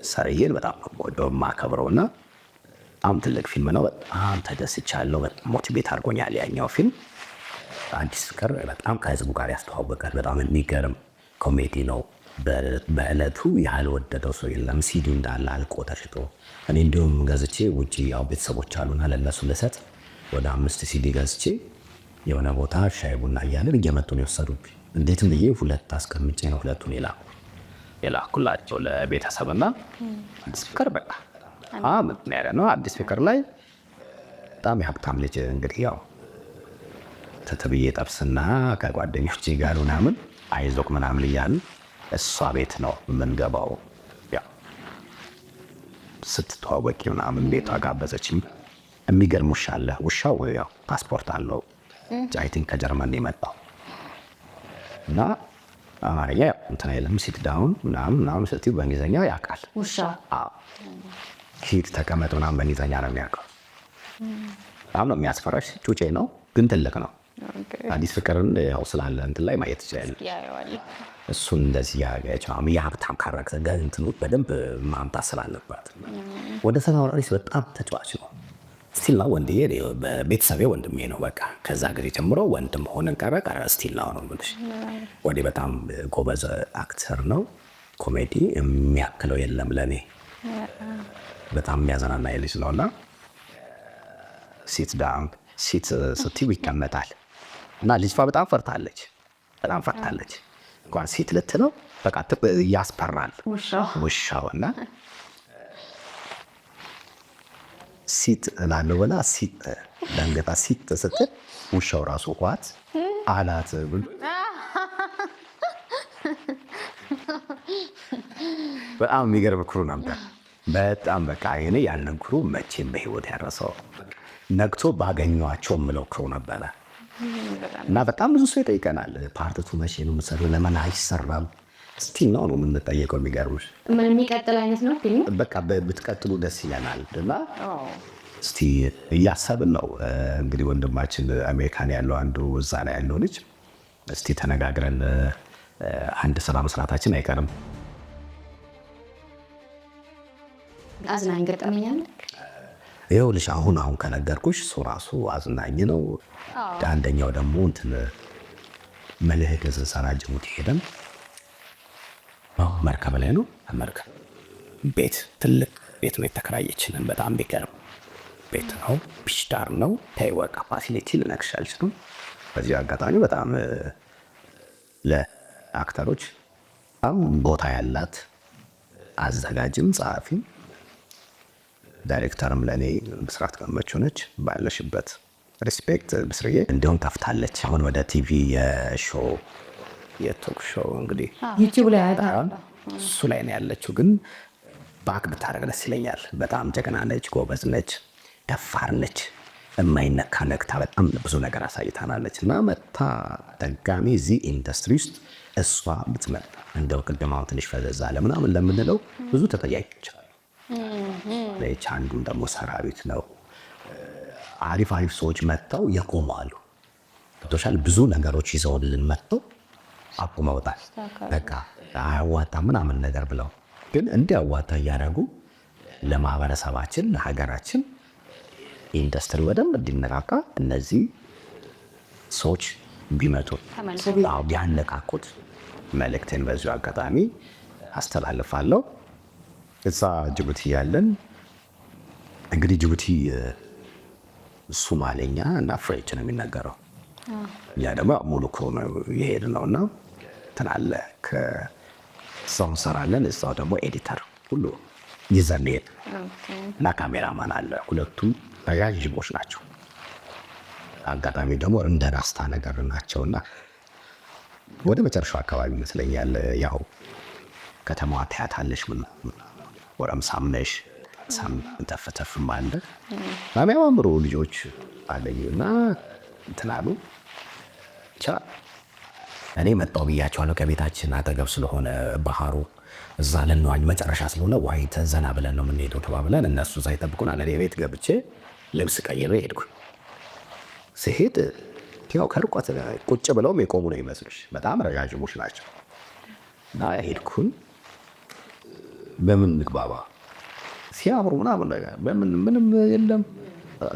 ሰርዬን በጣም ነው የምወደው፣ የማከብረው እና በጣም ትልቅ ፊልም ነው። በጣም ተደስቻለሁ። በጣም motivate አድርጎኛል ያኛው ፊልም። አዲስ ፍቅር በጣም ከህዝቡ ጋር ያስተዋወቃል። በጣም የሚገርም ኮሜዲ ነው። በዕለቱ ያልወደደው ሰው የለም። ሲዲ እንዳለ አልቆ ተሽጦ እኔ እንዲሁም ገዝቼ ውጭ ያው ቤተሰቦች አሉና ለእነሱ ልሰጥ ወደ አምስት ሲዲ ገዝቼ የሆነ ቦታ ሻይ ቡና እያለን እየመጡ ነው የወሰዱብኝ። እንዴትም ብዬ ሁለት አስቀምጬ ነው ሁለቱን የላኩላቸው ለቤተሰብና አዲስ ፍቅር በቃ በጣም እንትን ያለ ነው። አዲስ ፍቅር ላይ በጣም የሀብታም ልጅ እንግዲህ ያው ተተብዬ ጠብስና ከጓደኞቼ ጋር ምናምን አይዞክ ምናምን እያሉ እሷ ቤት ነው የምንገባው። ያ ስትተዋወቂ ምናምን ቤቷ ጋበዘችኝ። የሚገርም ውሻ አለ። ውሻው ያው ፓስፖርት አለው፣ I think ከጀርመን የመጣው። እና አማርኛ ያው እንትን አይልም። Sit down ምናምን ምናምን ስትይው በእንግሊዝኛ ያውቃል። ውሻ? አዎ። ሂድ፣ ተቀመጥ ምናምን በእንግሊዝኛ ነው የሚያውቀው። በጣም ነው የሚያስፈራሽ። ጩጬ ነው ግን ትልቅ ነው። አዲስ ፍቅርን ያው ስላለ እንትን ላይ ማየት ይችላል። እሱን እንደዚህ ያገች የሀብታም character እንትኑ በደንብ ማምጣት ስላለባት ወደ ሰናወራሪስ በጣም ተጫዋች ነው። Still now ወንድዬ ቤተሰቤ ወንድሜ ነው። በቃ ከዛ ጊዜ ጀምሮ ወንድም ሆነን ቀረ ቀረ still now ነው የምልሽ። ወዴ በጣም ጎበዝ actor ነው። ኮሜዲ የሚያክለው የለም ለእኔ፣ በጣም የሚያዘናና ልጅ ነው። እና sit down፣ sit ስትይው ይቀመጣል። እና ልጅቷ በጣም ፈርታለች፣ በጣም ፈርታለች። እንኳን sit ልትለው በቃ ያስፈራል ውሻው። እና sit እላለሁ ብላ sit ደንግጣ sit ስትል ውሻው ራሱ what አላት ብሎ በጣም የሚገርም crew ነበር። በጣም በቃ እኔ ያንን crew መቼም በህይወት ያረሰው ነግቶ ባገኟቸው የምለው crew ነበረ። እና በጣም ብዙ ሰው ይጠይቀናል። Part two መቼ ነው የምትሰሪው? ለምን አይሰራም? Still ነው የምንጠየቀው። የሚገርምሽ ምን የሚቀጥል አይነት ነው ፊልሙ? በቃ ብትቀጥሉ ደስ ይለናል። እና እስቲ እያሰብን ነው እንግዲህ፣ ወንድማችን አሜሪካን ያለው አንዱ እዛ ላይ ያለው ልጅ እስቲ ተነጋግረን አንድ ስራ መስራታችን አይቀርም። አዝናኝ ገጠመኝ አለ? ይኸውልሽ አሁን አሁን ከነገርኩሽ እሱ ራሱ አዝናኝ ነው። አንደኛው ደግሞ እንትን መልህቅ ስንሰራ ጅቡቲ ሄደን መርከብ ላይ ነው። መርከብ ቤት፣ ትልቅ ቤት ነው የተከራየችልን። በጣም ቢገርም ቤት ነው። Beach ዳር ነው። ተይ በቃ facility ልነግርሽ አልችልም። በዚህ አጋጣሚ በጣም ለ actor ኦች በጣም ቦታ ያላት አዘጋጅም ጸሐፊም ዳይሬክተርም ለእኔ ብስራት ገመቹ ነች። ባለሽበት respect ብስርዬ። እንዲሁም ከፍታለች አሁን ወደ TV የ show፣ የ talk show እንግዲህ YouTube ላይ። እሱ ላይ ነው ያለችው። ግን back ብታደርግ ደስ ይለኛል። በጣም ጀግና ነች፣ ጎበዝ ነች፣ ደፋር ነች። የማይነካ ነክታ በጣም ብዙ ነገር አሳይታናለች። እና መታ ደጋሚ እዚህ ኢንዱስትሪ ውስጥ እሷ ብትመጣ እንደው ቅድም አሁን ትንሽ ፈዘዝ አለ ምናምን ለምንለው ብዙ ተጠያቂዎች አሉ። አንዱን ደግሞ ሰራዊት ነው። አሪፍ አሪፍ ሰዎች መጥተው የቆማሉ። ገብቶሻል? ብዙ ነገሮች ይዘውልን መጥተው አቁመውታል። በቃ አያዋጣ ምናምን ነገር ብለው፣ ግን እንዲያዋጣ እያደረጉ ለማህበረሰባችን ለሀገራችን ኢንዱስትሪ በደንብ እንዲነቃቃ እነዚህ ሰዎች ቢመጡ ቢያነቃቁት መልእክቴን በዚሁ አጋጣሚ አስተላልፋለሁ። እዛ ጅቡቲ ያለን እንግዲህ ጅቡቲ ሱማሌኛ እና French ነው የሚነገረው። እኛ ደግሞ ሙሉ crew ነው የሄድ ነው። እና ትናለ ከእዛው እንሰራለን። እዛው ደግሞ editor ሁሉ ይዘን ሄድ እና ካሜራማን አለ። ሁለቱም ረዣዥሞች ናቸው። አጋጣሚ ደግሞ እንደ ራስታ ነገር ናቸው። እና ወደ መጨረሻው አካባቢ ይመስለኛል ያው ከተማዋ ታያታለሽ፣ ጎረምሳም ነሽ፣ ተፍ ተፍም አለ፣ የሚያማምሩ ልጆች አለኝ። እና እንትን አሉ፣ ብቻ እኔ መጣሁ ብያቸዋለሁ። ከቤታችን አጠገብ ስለሆነ ባህሩ እዛ ልንዋኝ መጨረሻ ስለሆነ ዋኝተን ዘና ብለን ነው የምንሄደው ተባብለን እነሱ እዛ ይጠብቁናል። እኔ ቤት ገብቼ ልብስ ቀይሬ ሄድኩ። ስሄድ ያው ከርቀት ቁጭ ብለውም የቆሙ ነው ይመስልሽ፣ በጣም ረዣዥሞች ናቸው። እና ሄድኩን፣ በምን ንግባባ? ሲያምሩ ምናምን ነገር በምን ምንም የለም።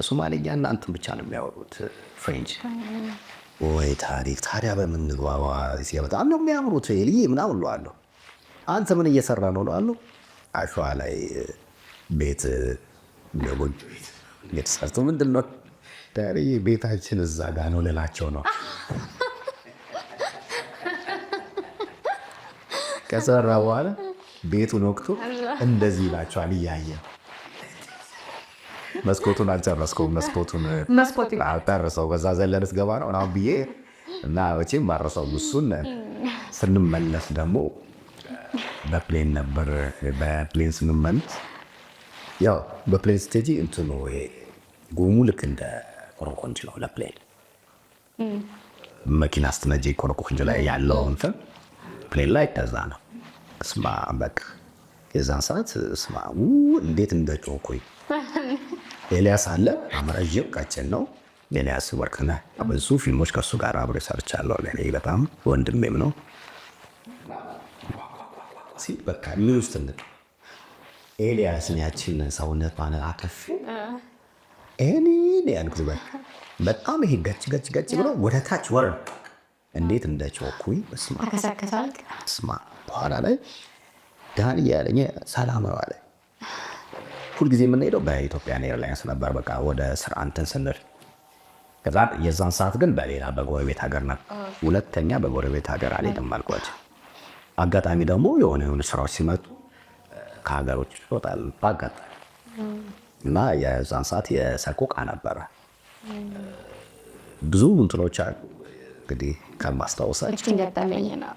ሶማሌኛ እና እንትን ብቻ ነው የሚያወሩት፣ French። ወይ ታሪክ! ታዲያ በምን ንግባባ? በጣም ነው የሚያምሩት ልዬ ምናምን እለዋለሁ። አንተ ምን እየሰራ ነው እለዋለሁ። አሸዋ ላይ ቤት፣ ጎጆ ቤት የተሰርቶ ምንድን ነው ቤታችን እዛ ጋ ነው ልላቸው ነው። ከሰራ በኋላ ቤቱን ወቅቱ እንደዚህ ይላቸዋል እያየ፣ መስኮቱን አልጨረስከውም፣ መስኮቱን አልጨረሰው፣ በዛ ዘለን ስገባ ነው ምናምን ብዬ። እና መቼም ማረሰው እሱን። ስንመለስ ደግሞ በ plane ነበር። በ plane ስንመለስ ያው በ plane ስትሄጂ እንትኑ ይሄ ጉሙ ልክ እንደ ኮረኮንች ነው ለ plane። መኪና ስትነጂ ኮረኮንች ላይ ያለው እንትን plane ላይ እንደዛ ነው። እስማ በቃ የዛን ሰዓት እስማ እንዴት እንደጮኩኝ። ኤልያስ አለ፣ ረዥም ቀጭን ነው ኤልያስ ወርቅነህ። ብዙ ፊልሞች ከእሱ ጋር አብሬ ሰርቻለሁ። ለእኔ በጣም ወንድሜም ነው። ሲል በቃ ምን ውስጥ ኤልያስን ያችን ሰውነቷን አከፍ እኔ ያልኩት በቃ በጣም ይሄ ገጭ ገጭ ገጭ ብሎ ወደ ታች ወረድ። እንዴት እንደጮኩኝ እስማ እስማ። በኋላ ላይ ዳን እያለኝ ሰላም ነው አለ። ሁልጊዜ የምንሄደው በ Ethiopian Airlines ነበር። በቃ ወደ ስራ እንትን ስንል ከዛ የዛን ሰዓት ግን በሌላ በጎረቤት ሀገር ነበር። ሁለተኛ በጎረቤት ሀገር አልሄድም አልኳቸው። አጋጣሚ ደግሞ የሆነ የሆኑ ስራዎች ሲመጡ ከሀገሮች ይወጣል በአጋጣሚ እና የዛን ሰዓት የሰቆቃ ነበረ። ብዙ እንትኖች አሉ እንግዲህ ከማስታወሳቸው። ገጠመኝ ነው።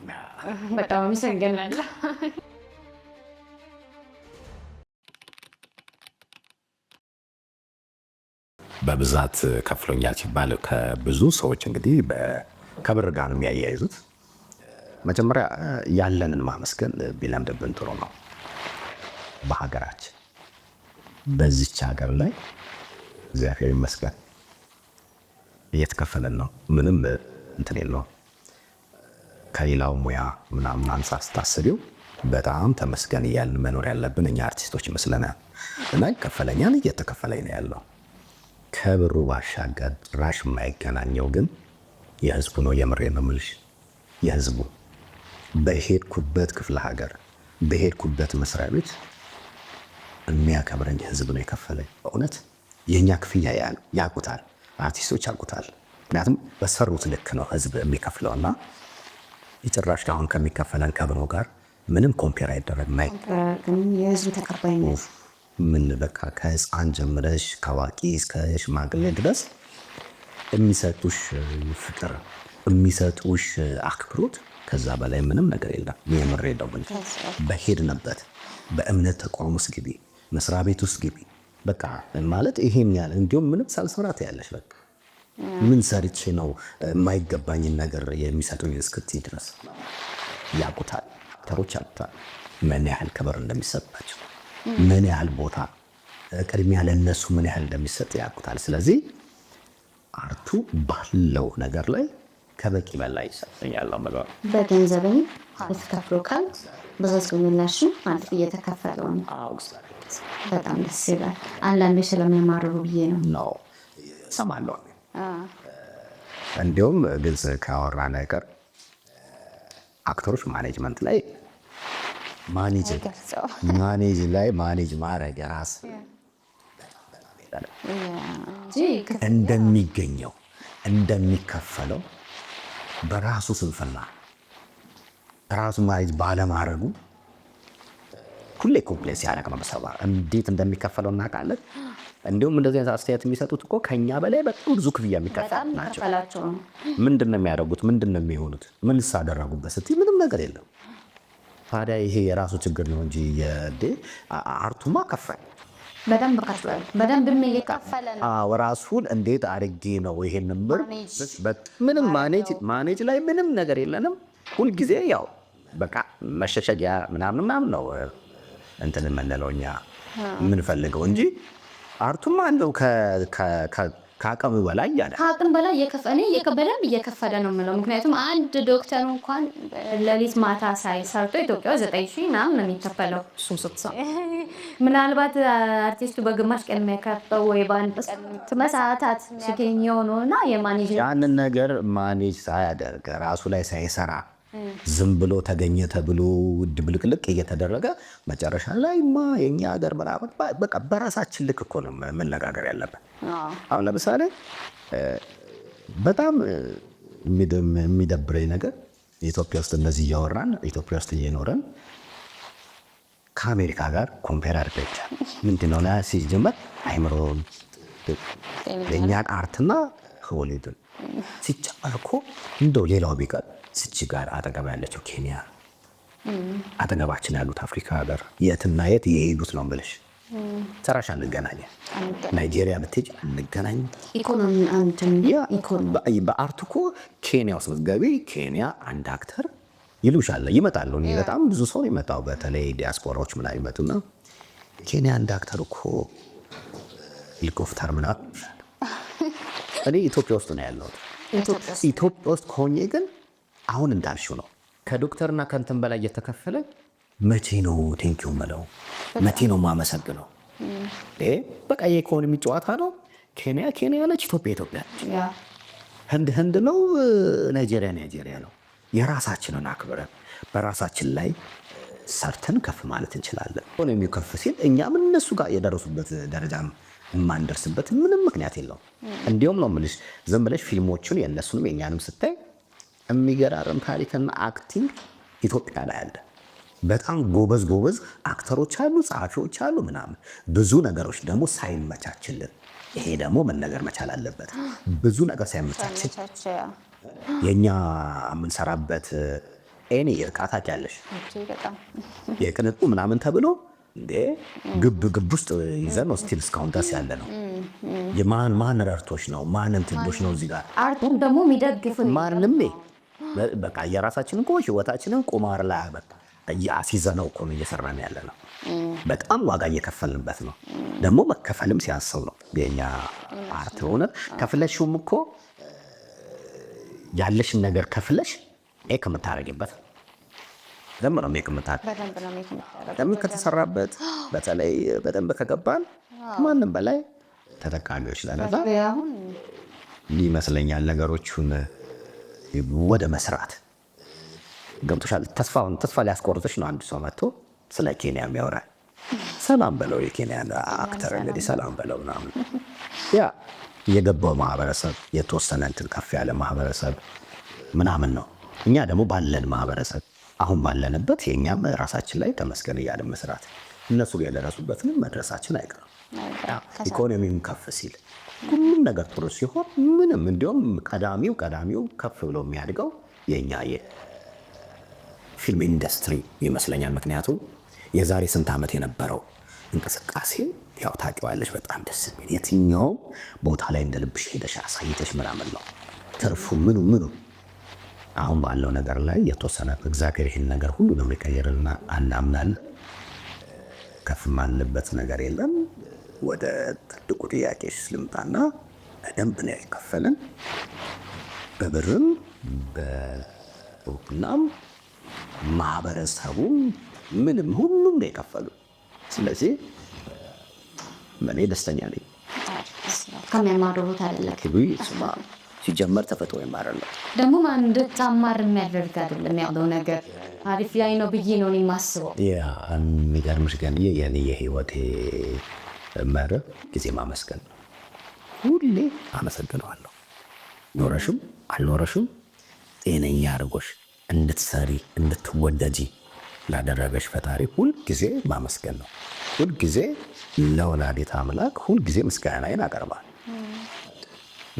በጣም አመሰግናለሁ። በብዛት ከፍሎኛል ሲባል ከብዙ ሰዎች እንግዲህ ከብር ጋር ነው የሚያያይዙት። መጀመሪያ ያለንን ማመስገን ቢለምድብን ጥሩ ነው። በሀገራችን በዚች ሀገር ላይ እግዚአብሔር ይመስገን እየተከፈለን ነው። ምንም እንትን የለውም። ከሌላው ሙያ ምናምን አንጻር ስታስቢው በጣም ተመስገን እያልን መኖር ያለብን እኛ አርቲስቶች ይመስለናል። እና ይከፈለኛል፣ እየተከፈለኝ ነው ያለው። ከብሩ ባሻገር ጭራሽ የማይገናኘው ግን የህዝቡ ነው። የምሬን ነው የምልሽ፣ የህዝቡ በሄድኩበት ክፍለ ሀገር በሄድኩበት መስሪያ ቤት የሚያከብረኝ ህዝብ ነው የከፈለኝ። በእውነት የእኛ ክፍያ ያውቁታል፣ አርቲስቶች ያውቁታል። ምክንያቱም በሰሩት ልክ ነው ህዝብ የሚከፍለውና የጭራሽ አሁን ከሚከፈለን ከብሩ ጋር ምንም compare አይደረግም። የህዝቡ ተቀባይነት ምን በቃ ከህፃን ጀምረሽ ከአዋቂ እስከ ሽማግሌ ድረስ የሚሰጡሽ ፍቅር የሚሰጡሽ አክብሮት ከዛ በላይ ምንም ነገር የለም። የምሬ ነው። በሄድንበት በእምነት ተቋም ውስጥ ግቢ፣ መስሪያ ቤት ውስጥ ግቢ፣ በቃ ማለት ይሄን ያህል እንዲሁም ምንም ሳልሰራ ትያለሽ። በቃ ምን ሰርቼ ነው የማይገባኝን ነገር የሚሰጡኝ እስክትይ ድረስ ያውቁታል፣ actor ኦች ያውቁታል ምን ያህል ክብር እንደሚሰጣቸው፣ ምን ያህል ቦታ ቅድሚያ ለነሱ ምን ያህል እንደሚሰጥ ያውቁታል። ስለዚህ art ኡ ባለው ነገር ላይ ከበቂ በላይ ይሰጠኛል ነው የምለው። በገንዘብም ተከፍሎካል፣ በህዝብ ምላሽም ማለት እየተከፈለው ነው። በጣም ደስ ይላል። አንዳንዶች ስለሚያማርሩ ብዬ ነው። ነው እሰማለሁ። እንዲሁም ግልጽ ካወራ ነገር actor ኦች management ላይ manage ላይ manage ማድረግ ራስ እንደሚገኘው እንደሚከፈለው በራሱ ስንፍና ራሱ manage ባለማድረጉ ሁሌ complain ሲያደርግ ነው መሰባ እንዴት እንደሚከፈለው እናውቃለን። እንዲሁም እንደዚህ አይነት አስተያየት የሚሰጡት እኮ ከኛ በላይ በጣም ብዙ ክፍያ የሚከፈል ናቸው። ምንድን ነው የሚያደርጉት? ምንድን ነው የሚሆኑት? ምንስ አደረጉበት ስትይ ምንም ነገር የለም። ታዲያ ይሄ የራሱ ችግር ነው እንጂ art ኡማ ከፋይ በደንብ ከፍሏል። በደንብም እየከፈለ ነው። አዎ ራሱን እንዴት አድርጌ ነው ይሄንን ብር ምንም manage ላይ ምንም ነገር የለንም። ሁልጊዜ ያው በቃ መሸሸጊያ ምናምን ምናምን ነው እንትን የምንለው እኛ የምንፈልገው እንጂ art ኡማ እንደው ከአቅም በላይ ያለ ከአቅም በላይ እኔ በደንብ እየከፈለ ነው የምለው። ምክንያቱም አንድ ዶክተር እንኳን ሌሊት ማታ ሳይ ሰርቶ ኢትዮጵያ ውስጥ 9,000 ምናምን ነው የሚከፈለው። እሱም ስትሰማ ምናልባት አርቲስቱ በግማሽ ቀን የሚያከፈው ወይ በአንድ መሰዓታት ሲገኘው ነው እና የ manage ያንን ነገር manage ሳያደርግ ራሱ ላይ ሳይሰራ ዝም ብሎ ተገኘ ተብሎ ድብልቅልቅ እየተደረገ መጨረሻ ላይ ማ የኛ ሀገር ምናምን በቃ በራሳችን ልክ እኮ ነው መነጋገር ያለብን። አሁን ለምሳሌ በጣም የሚደብረኝ ነገር ኢትዮጵያ ውስጥ እንደዚህ እያወራን ኢትዮጵያ ውስጥ እየኖረን ከአሜሪካ ጋር compare አድርገን ምንድን ነው ሲጀመር አይምሮ የእኛን art ና ሆሊውድን ሲጨመር እኮ እንደው ሌላው ቢቀር ስቺ ጋር አጠገብ ያለችው ኬንያ፣ አጠገባችን ያሉት አፍሪካ ሀገር የትና የት የሄዱት ነው የምልሽ። ሰራሽ አንገናኝ። ናይጄሪያ ብትሄጂ አንገናኝ። ኢኮኖሚ በ art እኮ ኬንያ ውስጥ ብትገቢ ኬንያ አንድ actor ይሉሻል፣ ይመጣሉ። እኔ በጣም ብዙ ሰው ይመጣው፣ በተለይ ዲያስፖራዎች ምናምን ይመጡና ኬንያ አንድ actor እኮ ሄሊኮፕተር ምናምን። እኔ ኢትዮጵያ ውስጥ ነው ያለሁት። ኢትዮጵያ ውስጥ ከሆኜ ግን አሁን እንዳልሽው ነው። ከዶክተርና ከእንትን በላይ እየተከፈለ መቼ ነው thank you ምለው? መቼ ነው የማመሰግነው? በቃ የኢኮኖሚ ጨዋታ ነው። ኬንያ ኬንያ ነች፣ ኢትዮጵያ ኢትዮጵያ ነች፣ ህንድ ህንድ ነው፣ ናይጄሪያ ናይጄሪያ ነው። የራሳችንን አክብረን በራሳችን ላይ ሰርተን ከፍ ማለት እንችላለን። ኢኮኖሚው ከፍ ሲል እኛም እነሱ ጋር የደረሱበት ደረጃ የማንደርስበት ምንም ምክንያት የለውም። እንዲሁም ነው የምልሽ፣ ዝም ብለሽ ፊልሞቹን የእነሱንም የእኛንም ስታይ የሚገራርም ታሪክና acting ኢትዮጵያ ላይ አለ። በጣም ጎበዝ ጎበዝ actor ኦች አሉ፣ ጸሐፊዎች አሉ፣ ምናምን ብዙ ነገሮች ደግሞ ሳይመቻችልን፣ ይሄ ደግሞ መነገር መቻል አለበት። ብዙ ነገር ሳይመቻችል የእኛ የምንሰራበት ኤኒ እቃ ታውቂያለሽ፣ የቅንጡ ምናምን ተብሎ እንዴ ግብ ግብ ውስጥ ይዘን ነው still እስካሁን ድረስ ያለ ነው። የማን ማን ረድቶች ነው? ማን እንትኖች ነው እዚህ ጋር art ኡን ደግሞ የሚደግፍ ማንም በቃ የራሳችንን እኮ ህይወታችንን ቁማር ላይ በቃ አስይዘነው እኮ ነው እየሰራን ያለ ነው። በጣም ዋጋ እየከፈልንበት ነው። ደግሞ መከፈልም ሲያንሰው ነው የኛ art ሆነ ከፍለሽውም እኮ ያለሽን ነገር ከፍለሽ make የምታደርጊበት በደንብ ነው make የምታደርጊው። በደንብ ከተሰራበት በተለይ በደንብ ከገባን ማንም በላይ ተጠቃሚዎች ነን። ይመስለኛል ነገሮቹን ወደ መስራት ገብቶሻል። ተስፋ ሊያስቆርጥሽ ነው። አንድ ሰው መጥቶ ስለ ኬንያ የሚያወራ ሰላም በለው የኬንያ actor እንግዲህ ሰላም በለው ምናምን ያ የገባው ማህበረሰብ የተወሰነ እንትን ከፍ ያለ ማህበረሰብ ምናምን ነው። እኛ ደግሞ ባለን ማህበረሰብ አሁን ባለንበት የእኛም ራሳችን ላይ ተመስገን እያለን መስራት እነሱ ጋር የደረሱበትንም መድረሳችን አይቀርም። ኢኮኖሚውም ከፍ ሲል ሁሉም ነገር ጥሩ ሲሆን ምንም እንዲሁም ቀዳሚው ቀዳሚው ከፍ ብሎ የሚያድገው የእኛ የፊልም ኢንዱስትሪ ይመስለኛል። ምክንያቱም የዛሬ ስንት ዓመት የነበረው እንቅስቃሴ ያው ታውቂዋለሽ፣ በጣም ደስ የሚል የትኛውም ቦታ ላይ እንደ ልብሽ ሄደሽ አሳይተሽ ምናምን ነው ትርፉ ምኑ ምኑ። አሁን ባለው ነገር ላይ የተወሰነ እግዚአብሔር ይህን ነገር ሁሉ ነው የሚቀይርልና አናምናለን። ከፍ ማንልበት ነገር የለም። ወደ ትልቁ ጥያቄሽ ልምጣና በደንብ ነው የከፈልን፣ በብርም በእውቅናም ማህበረሰቡም ምንም ሁሉም ነው የከፈሉ። ስለዚህ እኔ ደስተኛ ነኝ። ከሚያማርሩት አይደለም ሲጀመር ተፈጥሮ አይደለም ደግሞ እንድታማር የሚያደርግ አይደለም ያለው ነገር አሪፍ ላይ ነው ብዬ ነው የማስበው። የሚገርምሽ ግን የኔ የህይወቴ መርህ ጊዜ ማመስገን ነው። ሁሌ አመሰግነዋለሁ። ኖረሽም አልኖረሽም ጤነኛ አድርጎሽ እንድትሰሪ እንድትወደጂ ላደረገሽ ፈጣሪ ሁል ጊዜ ማመስገን ነው። ሁል ጊዜ ለወላዲተ አምላክ ሁል ጊዜ ምስጋናዬን አቀርባለሁ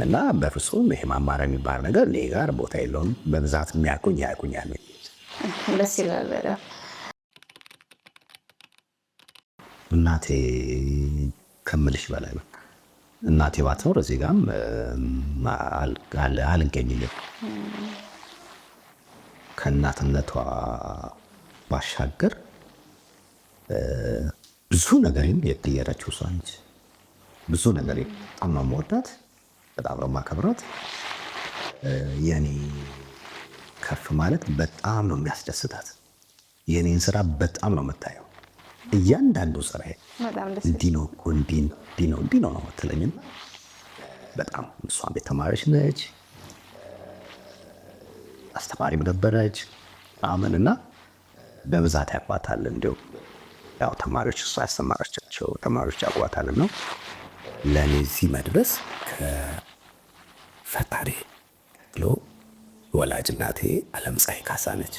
እና በፍጹም ይሄ ማማር የሚባል ነገር እኔ ጋር ቦታ የለውም። በብዛት የሚያውቁኝ ያውቁኛል። ደስ ይላል በጣም። እናቴ ከምልሽ በላይ በቃ እናቴ ባትኖር እዚህ ጋርም አልገኝም። ከእናትነቷ ባሻገር ብዙ ነገሬን የቀየረችው እሷ ነች። ብዙ ነገር በጣም ነው የምወዳት፣ በጣም ነው የማከብራት። የኔ ከፍ ማለት በጣም ነው የሚያስደስታት። የኔን ስራ በጣም ነው የምታየው። እያንዳንዱ ስራ እንዲህ ነው እኮ እንዲህ ነው እንዲህ ነው ነው የምትለኝና በጣም እሷም ቤት ተማሪች ነች፣ አስተማሪም ነበረች ምናምን እና በብዛት ያውቋታል። እንዲሁ ያው ተማሪዎች እሷ ያስተማረቻቸው ተማሪዎች ያውቋታል። ነው ለእኔ እዚህ መድረስ ከፈጣሪ ብሎ ወላጅ እናቴ ዓለም ፀሐይ ካሳ ነች።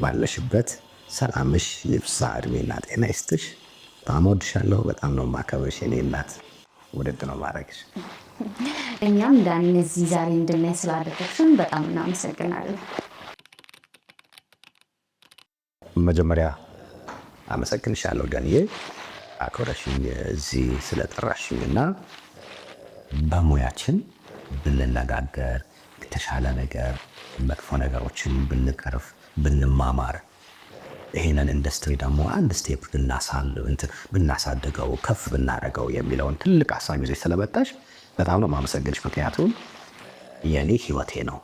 ባለሽበት ሰላምሽ ይብዛ፣ እድሜና ጤና ይስጥሽ። በጣም እወድሻለሁ። በጣም ነው የማከብርሽ የኔ እናት። ውድድ ነው ማድረግሽ። እኛም ዳኒ እዚህ ዛሬ እንድናይ ስላደረግሽን በጣም እናመሰግናለን። መጀመሪያ አመሰግንሻለሁ ገንዬ፣ አክብረሽኝ እዚህ ስለጠራሽኝ እና በሙያችን ብንነጋገር የተሻለ ነገር፣ መጥፎ ነገሮችን ብንቀርፍ፣ ብንማማር፣ ይሄንን ኢንዱስትሪ ደግሞ አንድ step ብናሳድገው፣ ከፍ ብናደርገው የሚለውን ትልቅ ሀሳብ ይዘሽ ስለመጣሽ በጣም ነው የማመሰግንሽ። ምክንያቱም የኔ ህይወቴ ነው፣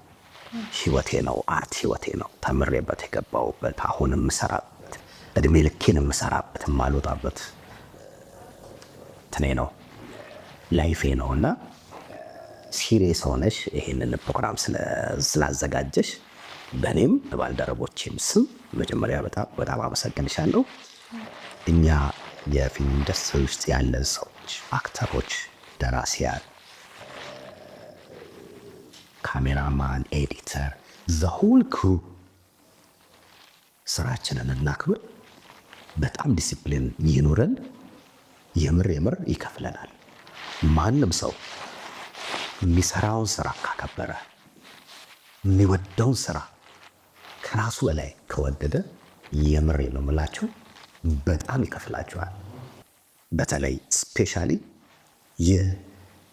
ህይወቴ ነው፣ art ህይወቴ ነው። ተምሬበት የገባሁበት፣ አሁን የምሰራበት፣ እድሜ ልኬን የምሰራበት፣ የማልወጣበት ትኔ ነው፣ life ኤ ነው። እና serious ሆነሽ ይሄንን ፕሮግራም ስላዘጋጀሽ በእኔም በባልደረቦቼም ስም መጀመሪያ በጣም በጣም አመሰግንሻለሁ። እኛ የፊልም ኢንዱስትሪ ውስጥ ያለን ሰዎች፣ actor ኦች፣ ደራሲያን፣ cameraman፣ editor፣ the whole crew ስራችንን እናክብር። በጣም ዲሲፕሊን ይኑረን። የምር የምር ይከፍለናል። ማንም ሰው የሚሰራውን ስራ ካከበረ፣ የሚወደውን ስራ ከራሱ በላይ ከወደደ፣ የምሬ ነው የምላቸው በጣም ይከፍላቸዋል። በተለይ specially ይህ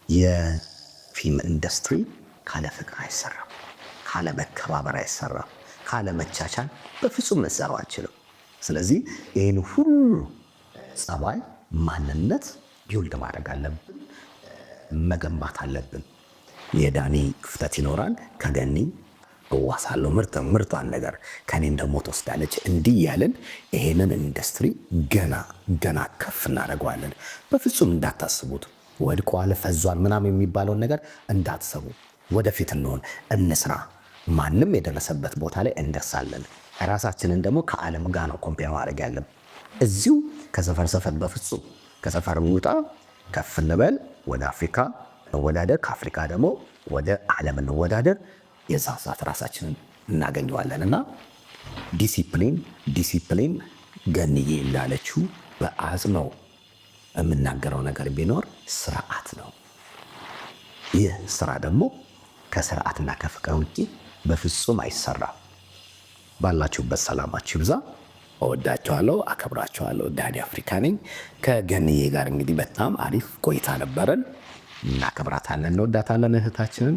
የፊልም ኢንዱስትሪ ካለ ፍቅር አይሰራም፣ ካለ መከባበር አይሰራም፣ ካለ መቻቻል በፍጹም ልንሰራው አንችልም። ስለዚህ ይህን ሁሉ ጸባይ፣ ማንነት build ማድረግ አለብን፣ መገንባት አለብን። የዳኒ ክፍተት ይኖራል፣ ከገኒ እዋሳለሁ ምርጥ ምርጧን ነገር፣ ከኔም ደግሞ ትወስዳለች። እንዲህ እያልን ይሄንን ኢንዱስትሪ ገና ገና ከፍ እናደርገዋለን። በፍጹም እንዳታስቡት፣ ወድቋል፣ ፈዟል ምናምን የሚባለውን ነገር እንዳትሰቡ። ወደፊት እንሆን፣ እንስራ። ማንም የደረሰበት ቦታ ላይ እንደርሳለን። ራሳችንን ደግሞ ከዓለም ጋር ነው compare ማድረግ ያለብን። እዚሁ ከሰፈር ሰፈር በፍጹም፣ ከሰፈር ውጣ፣ ከፍ እንበል፣ ወደ አፍሪካ እንወዳደር፣ ከአፍሪካ ደግሞ ወደ ዓለም እንወዳደር። የዛ ሰዓት ራሳችንን እናገኘዋለን። እና discipline፣ discipline፣ ገንዬ እንዳለችው በአጽንኦት የምናገረው ነገር ቢኖር ስርዓት ነው። ይህ ስራ ደግሞ ከስርዓትና ከፍቅር ውጭ በፍጹም አይሰራም። ባላችሁበት ሰላማችሁ ይብዛ። እወዳችኋለሁ፣ አከብራችኋለሁ። ዳኒ አፍሪካ ነኝ። ከገንዬ ጋር እንግዲህ በጣም አሪፍ ቆይታ ነበረን። እናከብራታለን፣ እንወዳታለን እህታችንን።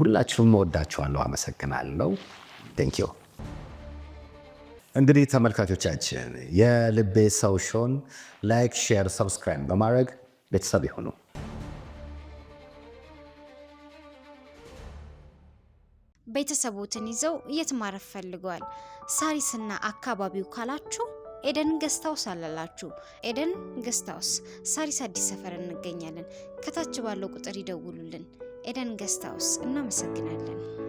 ሁላችሁም እወዳችኋለሁ፣ አመሰግናለሁ። Thank you። እንግዲህ ተመልካቾቻችን የልቤ ሰው show ን like፣ share፣ subscribe በማድረግ ቤተሰብ ይሁኑ። ቤተሰቦትን ይዘው የት ማረፍ ፈልገዋል? ሳሪስና አካባቢው ካላችሁ ኤደን Guest House አለላችሁ። ኤደን Guest House ሳሪስ አዲስ ሰፈር እንገኛለን። ከታች ባለው ቁጥር ይደውሉልን። ኤደን Guest House፣ እናመሰግናለን።